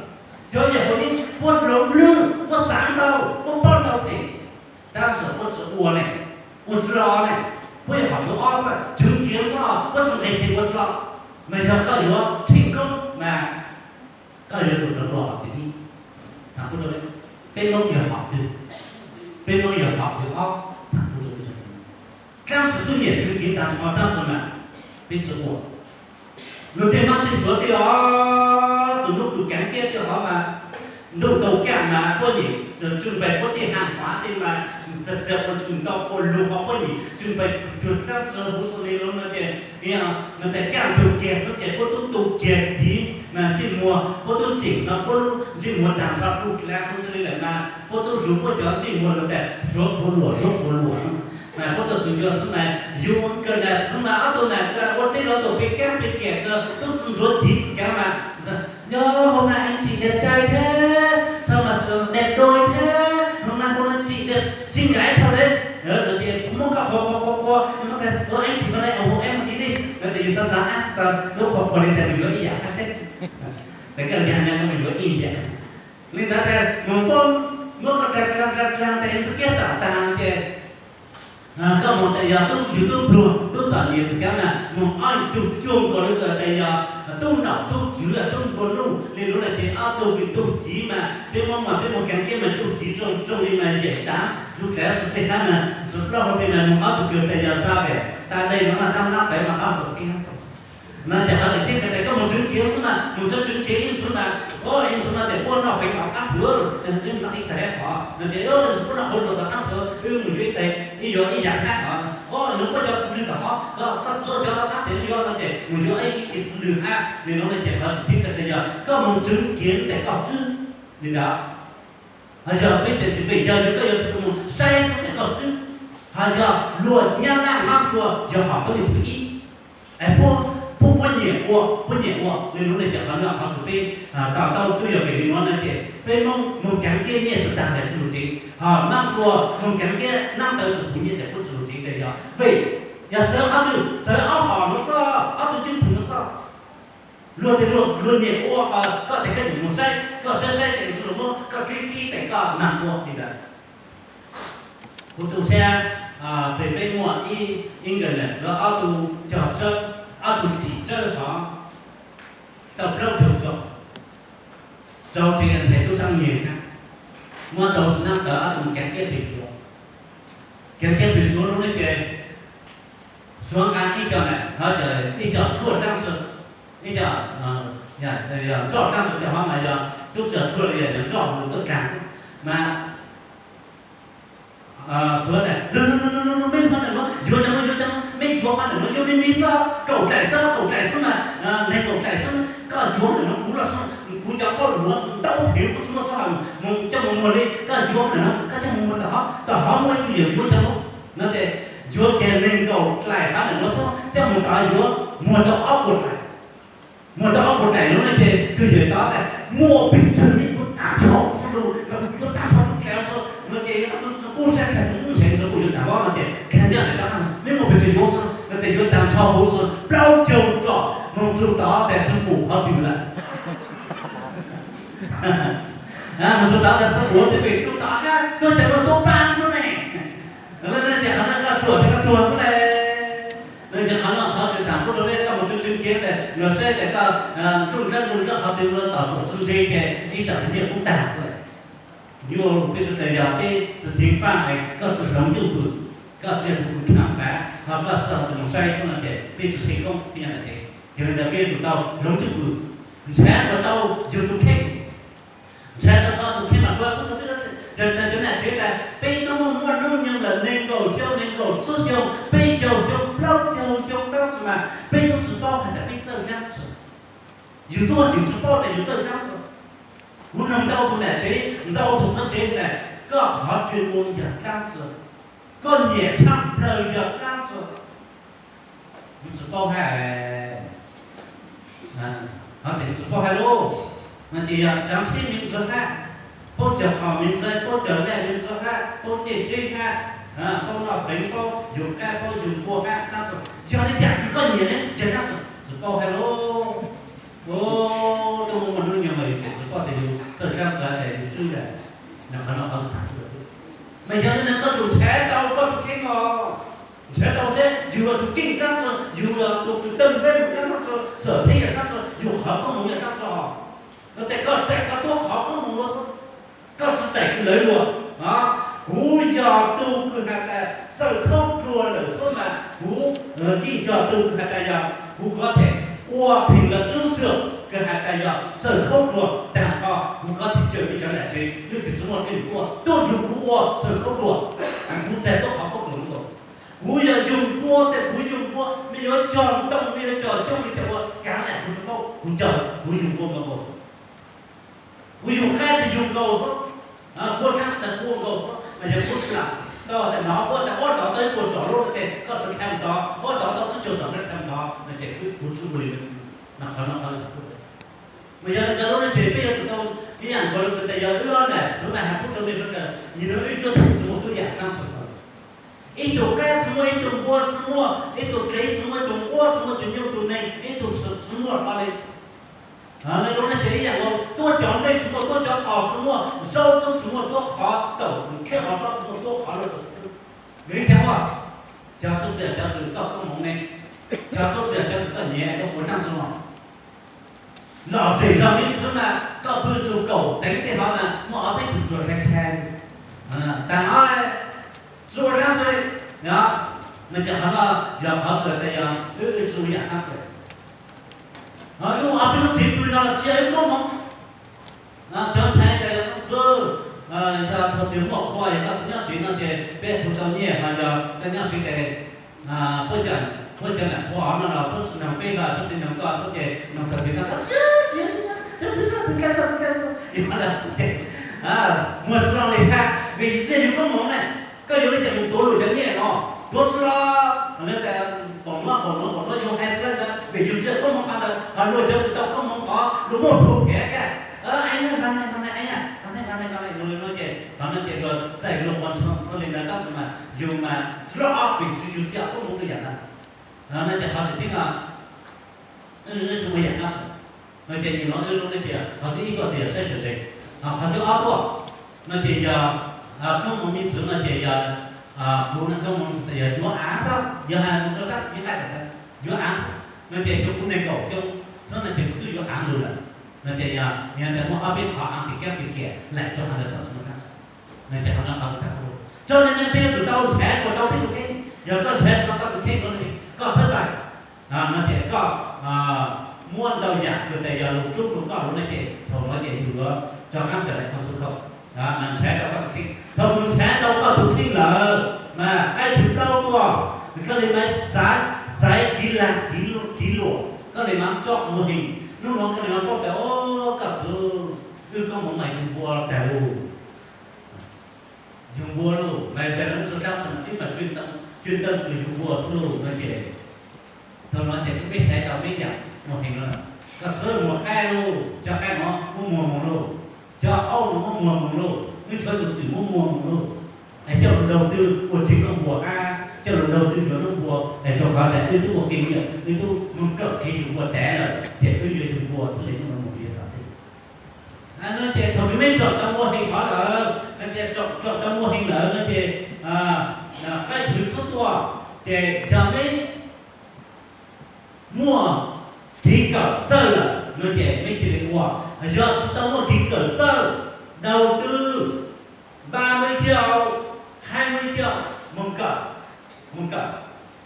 Cov yawm huv yeej puab hloov lug, puab xaav ntau, puab paub ntau heev, tab sis puab tsi ua ne, ua tsi los ne. Puab yog hom thib ob xwb, tswv kiv xwb, puab tsi nqe tes ua tsi los. Mas yog koj yuav tsim koob mas koj yuav tsum hloov dua hom thib ib. Peb Moob yog hom twg? Peb Moob yog hom thib ob. Dlaab tsi tub nyiam tswv kiv tag nrho tab sis mas peb tsi ua. Luag tej mab tej suav tej os, txug lub tug kaav kiab tej hov mas ntuj tau kaaj mas puab nyiam tswj npais puab tej haaj fav tej mas txawm txawm ua txug ntau ua lug hov puab nyiam tswj npais cuag dlaab tsi huv xwb li lub no ces, no tas kaaj ntug kiag xwb ces puab tub tu kiag tid mas ntsej muag puab tub tseem no puab lub ntsej muag tag nrho tu dlav huv xwb li lawm mas puab tub zug puab cov ntsej muag luag tas suav puv luam suav puv luam. Mas puab tau txug ncua xwb mas yug ua kawg nas xwb mas ob tug nas ua teb los tau peb kaab peb kiam kawg tub tsi ntxuav civ tsi kaav mas, nyob hauv mas ev tsim dam tsi thiab, txhaj mas xwm dam dua thiab, hauv mas kuv tsim dam tsi nkaiv dhau le. No ces kuv muab koj qhuas qhuas qhuas qhuas, ua ev tsim no le au hauv ev mus tiv li no ces yus xav xav ab tas lub qhuas qhuas li tas nws yuav ib yam qab seb. Tas koj yag nyob koj mus yuav ib yam. Li ntawd tas mus poob, muab koj dlaag dlaag dlaag dlaag tas ntxwg kiab xam taag ces koj mus tas yog tub yug tub pluag tub txom nyem tsi kaav mas mus ob tug cuag nkaus li tas yog tub nom tub tswv tub npua nuj li lub no ces ob tug vim tug civ mas peb muab mas peb mus kaav kiab mas tug civ tsooj tsooj li mas yam tav tug dlav xwb tej hab mas tsi plaub hau tej mas mus ob tug kws tas yog za vem tas dej no mas tab nab tawv mas ob tug txhib hab xwb. No ces qhov tawm tib tas koj mus tswv kiv xwb mas mus tswv kiv ib ntsis mas, ib ntsis mas tes puab noj feev tom qab thuav, wb noj ib tais qhov no ces ib ntsis puab noj hauv luas tom qab thuav wb mus yuav ib tais, ib yuav ib yam hab hov, nws puab cov txwv lwg tom qab, koj txhua cov tom qab tes yuav no ces mus yuav ib ce txwv lwg hab li no no ces qhov tawm tib tas yog koj mus tswv kiv tes koj tswb li ntawd. Ho yog peb tseem tsis pem yog yog koj yuav tsum mus saib xwb tes koj tswb. Ho yog luag nyab laj hab sua yog hom tub li thib ib. Es puab, puab, puab nyiam ua, puab nyiam ua li lub no ces qhov no qhov kws peb tau tau tub yog pem li no no ces peb Moob mus kaav kiab nyiaj tsi taag tes tsi lug tsev, ho nab sua mus kaav kiab nab ntawd tsi puv nyiaj tes puab tsi lug tsev tes yog vim yog txawv qhov twg, txawv ob hom no xwb, ob tug cwj pwm no xwb. Luag tes luag, luag nyiam ua, koj tes koj nyiam mus saib, koj saib saib tes tsi lug muab, koj dlib dlib tes koj mag ua li ntawd. Kuv tu sab pem peb muaj ib nkawm nam txiv ob tug cog tsawb, ob tug cim tsawb hov tau plaub caug tso, rau tsev ntxhais tub sab nyiag hab, muab rau tsis nab ntawd ob tug kaav kiab pem Suav. Kaav kiab pem Suav lub neb ces Suav nqa ib co na, ib co tshuaj dlaab tsi, ib co nroj dlaab tsi coj hov mas yog tub tsi tshuaj li yog nroj mus tuab dlaag xwb mas Suav tas, meb yuav cov no, yuav cov no, meb yuav qhov ntawm no yuav meb meb xwb, kaum daim xwb, kaum daim xwb mas, neeg kaum daim xwb, koj yuav ntawm no kuv los kuv cov qhov luav ntau heev kuv tsis muaj sij hawm mus coj mus muag li, koj yuav ntawm no koj coj mus muag tom hov, tom hov muaj ib tug yawm yuav cov no. No ces yuav kiag neeg kaum daim qhov ntawm no xwb coj mus tom yuav muag tau ob puas daim. Muag tau ob puas daim no no ces tus yawm tod tas muaj pes tsawg meb yuav tag nrho xwb lug, yuav tag nrho tub dlav xwb no ces kub sab dlha ntshai ntshai kuj yuav tag vab no ces dlha ncaj ntshe rov qab meb muaj pes tsawg yuav xwb no ces yuav tag nrho huv xwb plaub caug tsom mus txug tod tas tsi pum qhov twg lawm. Mus txug tod tas tsi pum twb pem tug tod na, tuaj tas luag tuab paab xwb ne. Lawv no ces qhov no koj ruam ces koj ruam xwb le. No ces qhov no qhov kws taam kuj rau peb koj mus tswv tswv kiv tas luag saib tas koj nruj nrab nruj nrab qhov twg luag tom ruam tsi ntse ces ib tsam tus nyiaj kuj taag xwb le. Nyuaj peb sawv daws yog peb tsis ceev faj es koj tsis hloov ntuj pwm, koj tsis yog tus pwm kham fav, ho koj xav tus mus saib koj no ces peb tsis tsheej koob peb nyob ntawm tsev. Yog li ntawd peb yuav tsum tau hloov ntuj pwm, ntshav kom tau yus tus kheej, ntshav tau koj tus kheej mas kuv kuj tau peb cov nam tsev tas peb twb muaj muaj hnub nyoog ntawm nees nkaum xyoo nees nkaum tsib xyoo peb caug xyoo plaub caug xyoo tab sis mas peb twb tsis paub hais tias peb txawj dab tsi. Yus tuaj tseem tsis paub tias yus txawj dab tsi. Kuv nug ntau tus nam tsev, ntau tus txawj tsev tas koj qhov tswv mus yog dab tsi, koj nyiam tshaj plaws yog dab tsi. Yus tsis paub hais, ho tias yus tsis paub hais lauj, no ces yog tsaav tsheb me ntxuag hab, paub cog qos me ntxuag, paub cog laj me ntxuag hab, paub caij tsheb hab, paub noj pleev, paub yug qaib, paub yug npua hab, dab tsi. Yog li yam kws koj nyiam ne yog dab tsi, tsis paub hais lauj. Tuaj muaj muaj hnub nyoog mas yus tseem tsis paub tias yus txawj sab txawv tas yus swb tas. Qhov no qhov mas yog li ntawd koj tsum ntshav tau koj tus kheej os. Ntshav tau thiab yus yog tus keej dab tsi, yus yog tus kws tawg nplej mus dab tsi, xwm pheej yog dab tsi, yus qhov koob hmoov yog dab tsi. Yog tias koj tseem koj tuaj qhov koob hmoov luag, koj tsis tseem kws lawv luag. Kuv yog tus kws has tas txawj khaub dluag lawm xwb mas kuv yeej yog tus kws has tas yog kuv kov them ua theem lawv lub xwm kws has tas yog txawj khaub dluag tag nrho, kuv kov them cawm peb cov nam tsev leej twg tsis muaj teeb meem tuaj nrug kuv ua txawj khaub dluag. Kuv txawj tuaj qhov khaub dluag lawm. Kuv yog yug npua tes kuv yug npua, mej yuav cog ntoo, mej yuav cog coob li cas ua kav liam kuv tsis paub, kuv cog kuv yug npua mas nkaus xwb. Kuv yug qaib tes yug nkaus xwb, npua dlaab tsi tas kuv ua nkaus xwb, mas yog kuv tsis lam tau tas nov npua tas ob rov tau ib puas tsom lub no ces koj tsis dhia mus tod, ob rov tau tsib caug tsom koj dhia mus tod no ces kuv tsis ua li no. Mas qhov no qhov mas yog li ntawd lub no ces peb yuav tsum tau ib yam nkaus li kws tas yog wb ob nam txwv mas has pub rau mej sawv daws, nim no wb cuab theem tsis muaj tub yam dlaab tsi. Ib tug qaib tsis muaj, ib tug npua tsis muaj, ib tug qev tsis muaj, ib tug nquab tsis muaj, tus nyuj tus neeg ib tug tsis muaj hlo li. Lub no ces ib yam nkaus, tuab cov nplej tsis muaj, tuab cov qos tsis muaj, zaub tub tsis muaj, tuab qhov taum kheb qhov tsob tsis muaj, tuab qhov lawm. Vim li cas? Cov tub txawm cov kws koj koob hmoov ne, cov tub txawm cov kws koj nyiam, koj puas naj tso. Lom zem zog me ntsis xwb mas koj pw txug kaum teev tej hov mas muaj ob peb tug tsuas rhais rhais. Taag ob, tsuas dlaab tsi, no ces qhov no yog qhov kws tas yog wb tsis ua yam dlaab tsi. Wb ua ob peb lub tsev pw no los tsis yog wb koob hmoov. Cov ntxhais tas yog koj txwv, yog thaum twg muaj qhua yog koj tsis nyob tsev no ces peb tug tau nyiaj, ho yog koj nyob tsev tes puab cov nam qhua hov no los puab tsis noog peb los puab tsis noog koj xwb ces noog thaum twg no koj tsis, tsis, tsis, tsis, tsis, tsis, tsis, tsis, tsis, tsis, tsis, tsis, tsis, muag tsis lug li hab vim yus tsis yog yus koob hmoov ne. Koj yuav li cas mus tuav luag cov nyiaj no? Tuav tsis lug. Paum nuav paum nuav paum nuav yus hais tsis lug ntawd vim yus tsis yog koob hmoov qhov ntawd, ho luag cov kws tau koob hmoov qhov luag muaj plhu thiab kag, eeb, no ne no ne, eeb, no ne no ne no ne, yus li no ces qhov no ces luag txais luag ua txhua li ntawd tab sis mas yus mas tsis lug ob vim yus tsis yog koob hmoov tuab yam ntawd. No ces qhov tseem ceeb no wb tsis muaj yam dlaab tsi. No ces nim no wb lub neej tias qhov thib ib tuaj tias saib tsev, qhov thib ob tuaj no ces yog koob hmoov me ntsis no ces yog, kuv koob hmoov me ntsis yog yuav aav xwb, yog hais mus rau sab tiv qab yuav aav xwb no ces xyoo kuv nees nkaum xyoo xwb no ces kuv twb yuav aav lug lawm. No ces yog nim no tas muaj ob peb qhov aav pim kab pim kiam laim rau qhov ntawd xwb tsis muaj dlaab tsi. No ces qhov no qhov tag, tso no ne peb yuav tsum tau nrhav kuas tau peb tus kheej, yog koj nrhav tsis tau koj tus kheej no koj thawb tais, no ces koj muab ntau yam kws tas yog lug rub rau koj lub no ces thaum no ces yus yuav rov qaab tawm laim koom xu kaum, mas nrhav tau koj tus kheej. Thaum kws nrhav tau koj tus kheej lawm mas qaib thib plaub tuaj, koj li mas xaiv, xaiv kiv lag kiv luam, koj li mas tsom muag heev. Nub nuav koj li mas paub tas, o, koj txwv, wb koob hmoov mas yug npua tas lug. Yug npua lug mas zag nuav txug dlaab tsi mas wb mas coj ntawm kws yug npua xwb lug no ces thaum no ces peb xaiv tau peb yam muag heev lawm. Koj txwv muag qaib lug, cov qaib nuav muab muag moog lug, cov aub nuav muab muag moog lug, wb tshuav tus twm muab muag moog lug. Es coj lug daug twg ua tsev koob npua hab coj lug daug twg yuav lub npua, es rau qhov tas wb tub ua kev nyiam, wb tub moog kawm kev yug npua tav lawm ces wb yuav yug npua txwv le nuav moog tsi yog tom ntej. No ces thaum kws meb tsom tau muag heev qhov lawm, no ces tsom tau muag heev lawm no ces qaib thwv xub tuaj, ces yog meb muaj kev kawm txawj lawm no ces meb cia li ua. Yog tsis tau muaj kev kawm txawj, daug twg Kawm,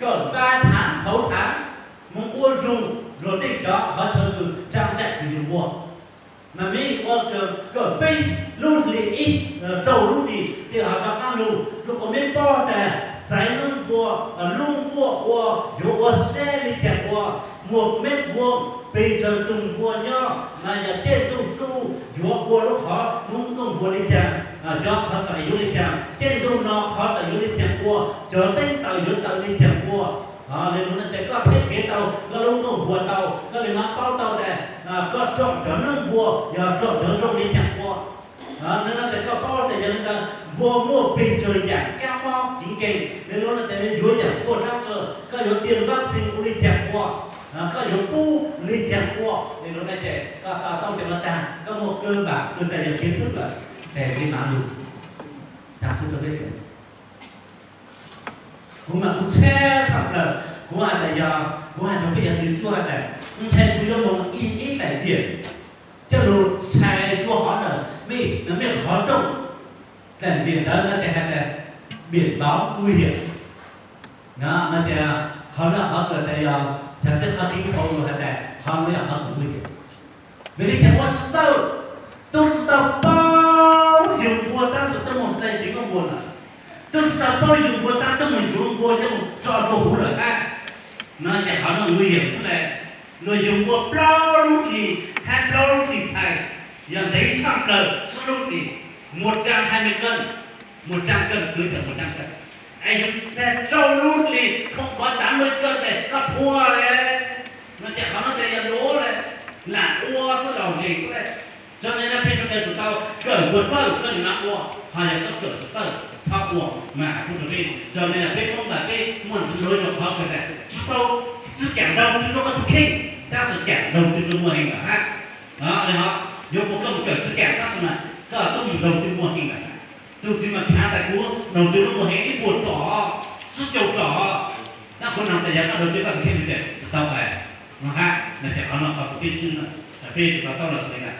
kawm npa thaav xauv thaav, moog ua zug luag tej cov qhov chaw kws tsaa tsaim kws yug npua. Mas mej ua kawm peb lub hli ib, rau lub hli tej ho rov qaab lug, rua kuas mej paub tas xaiv noob npua, lub nkuaj ua, yuav ua seb le caag ua, muaj mej npua pes tsawg tug npua nyob, mas yog caij ntuj sub yuav ua lub qhov noob npua le caag, cov qhov tsaim yuav le caag, caij ntuj no qhov tsaim yuav le caag ua, cov teeb taws yuav taws le caag ua. Le nuav no tes koj theb kev tau, koj lub nkuaj npua tau, koj le maam paub tau tas koj tsom cov noob npua yog tsom cov zoo le caag ua. Le nuav no tes koj paub tas yog le ntawd npua muaj pes tsawg yaam kab mob kev nkeeg, le nuav no tes yuav yaam tshuaj dlaab tsawg, koj yuav tiag vaccine ua le caag ua, koj yuav pub le caag ua. Le nuav no ces koj tau cov no taag, koj muaj kawg npaam kws tas yog kev pub lawm, tes le maam lug taag pub rua peb. Kuv mas kuv ntshai tshaj plaws, kuv has tas yog, kuv has rua peb yog tug cuaj has tas, ntshai kuv yuav moog ib, ib daim npiam coj lug ntshai rua qhov ntawd, mej, mej qhov rooj, daim npiam ntawd no tes has tas biển báo nguy hiểm. No, no tias qhov no qhov kws tas yog xyov tej qhov kev thaum lug has tas qhov no yog qhov kws nguy hiểm. Vim le caag muaj tsi txawj, tub tsi tau paub yug npua tab sis tub moog xaiv tsi muaj npua lawm, tub tsi tau paub yug npua tab tub moog yuav npua coj tso rua huv lawm hab. No ces qhov no nguy hiểm xwb le. Luag yug npua plaub lub hlis hab plaub lub hlis txhais, yog ntev tshaj plaws sib lub hlis một trăm hai mươi cân, một trăm cân, kwv tij một trăm cân. Es yug tag rau lub hlis không quá tám mươi cân tes koj thuam le. No ces qhov no tes yog luav le, lam ua xwb laug ntses xwb le. Rua ntawd no peb sawv daws tsum tau kawm npua txawj koj le maam ua, ho yog koj kawm tsi txawj txhob ua mas kuv rua peb. Rua ntawd no peb Moob mas peb muaj ntsis luav rua qhov kws tas tsi tau, tsi kaam đầu tư rua koj tug kheej, tab sis kaam đầu tư rua muaj heev lawm hab. Le ho yuav ua koj mus kawm tsi kaam tab sis mas koj tub mus đầu tư muaj heev lawm. Tug twg mas khaav tas kuv đầu tư lub muaj heev ib puas tsom, tsib caug tsom, tab kuv noog tas yog koj đầu tư koj tug kheej tes tsi tau le. No hab, no ces qhov no qhov kws peb swb, peb tsum tau tau los xwb le na.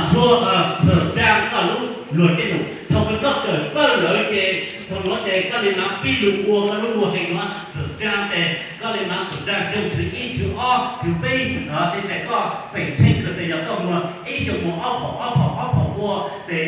Txhua, txhua tsaam koj lub luag tej num thaum kws koj kawm txawj lawm ces thaum nuav ces koj le maam pib lug ua koj lub muaj heev nuav txhua tsaam tes koj le maam txhua tsaam xyoo thwv ib thwv ob thwv peb, tej tes koj peem tsheej kawg tes yog koj muag ib xyoos muag ob phaum ob phaum ob phaum ua tes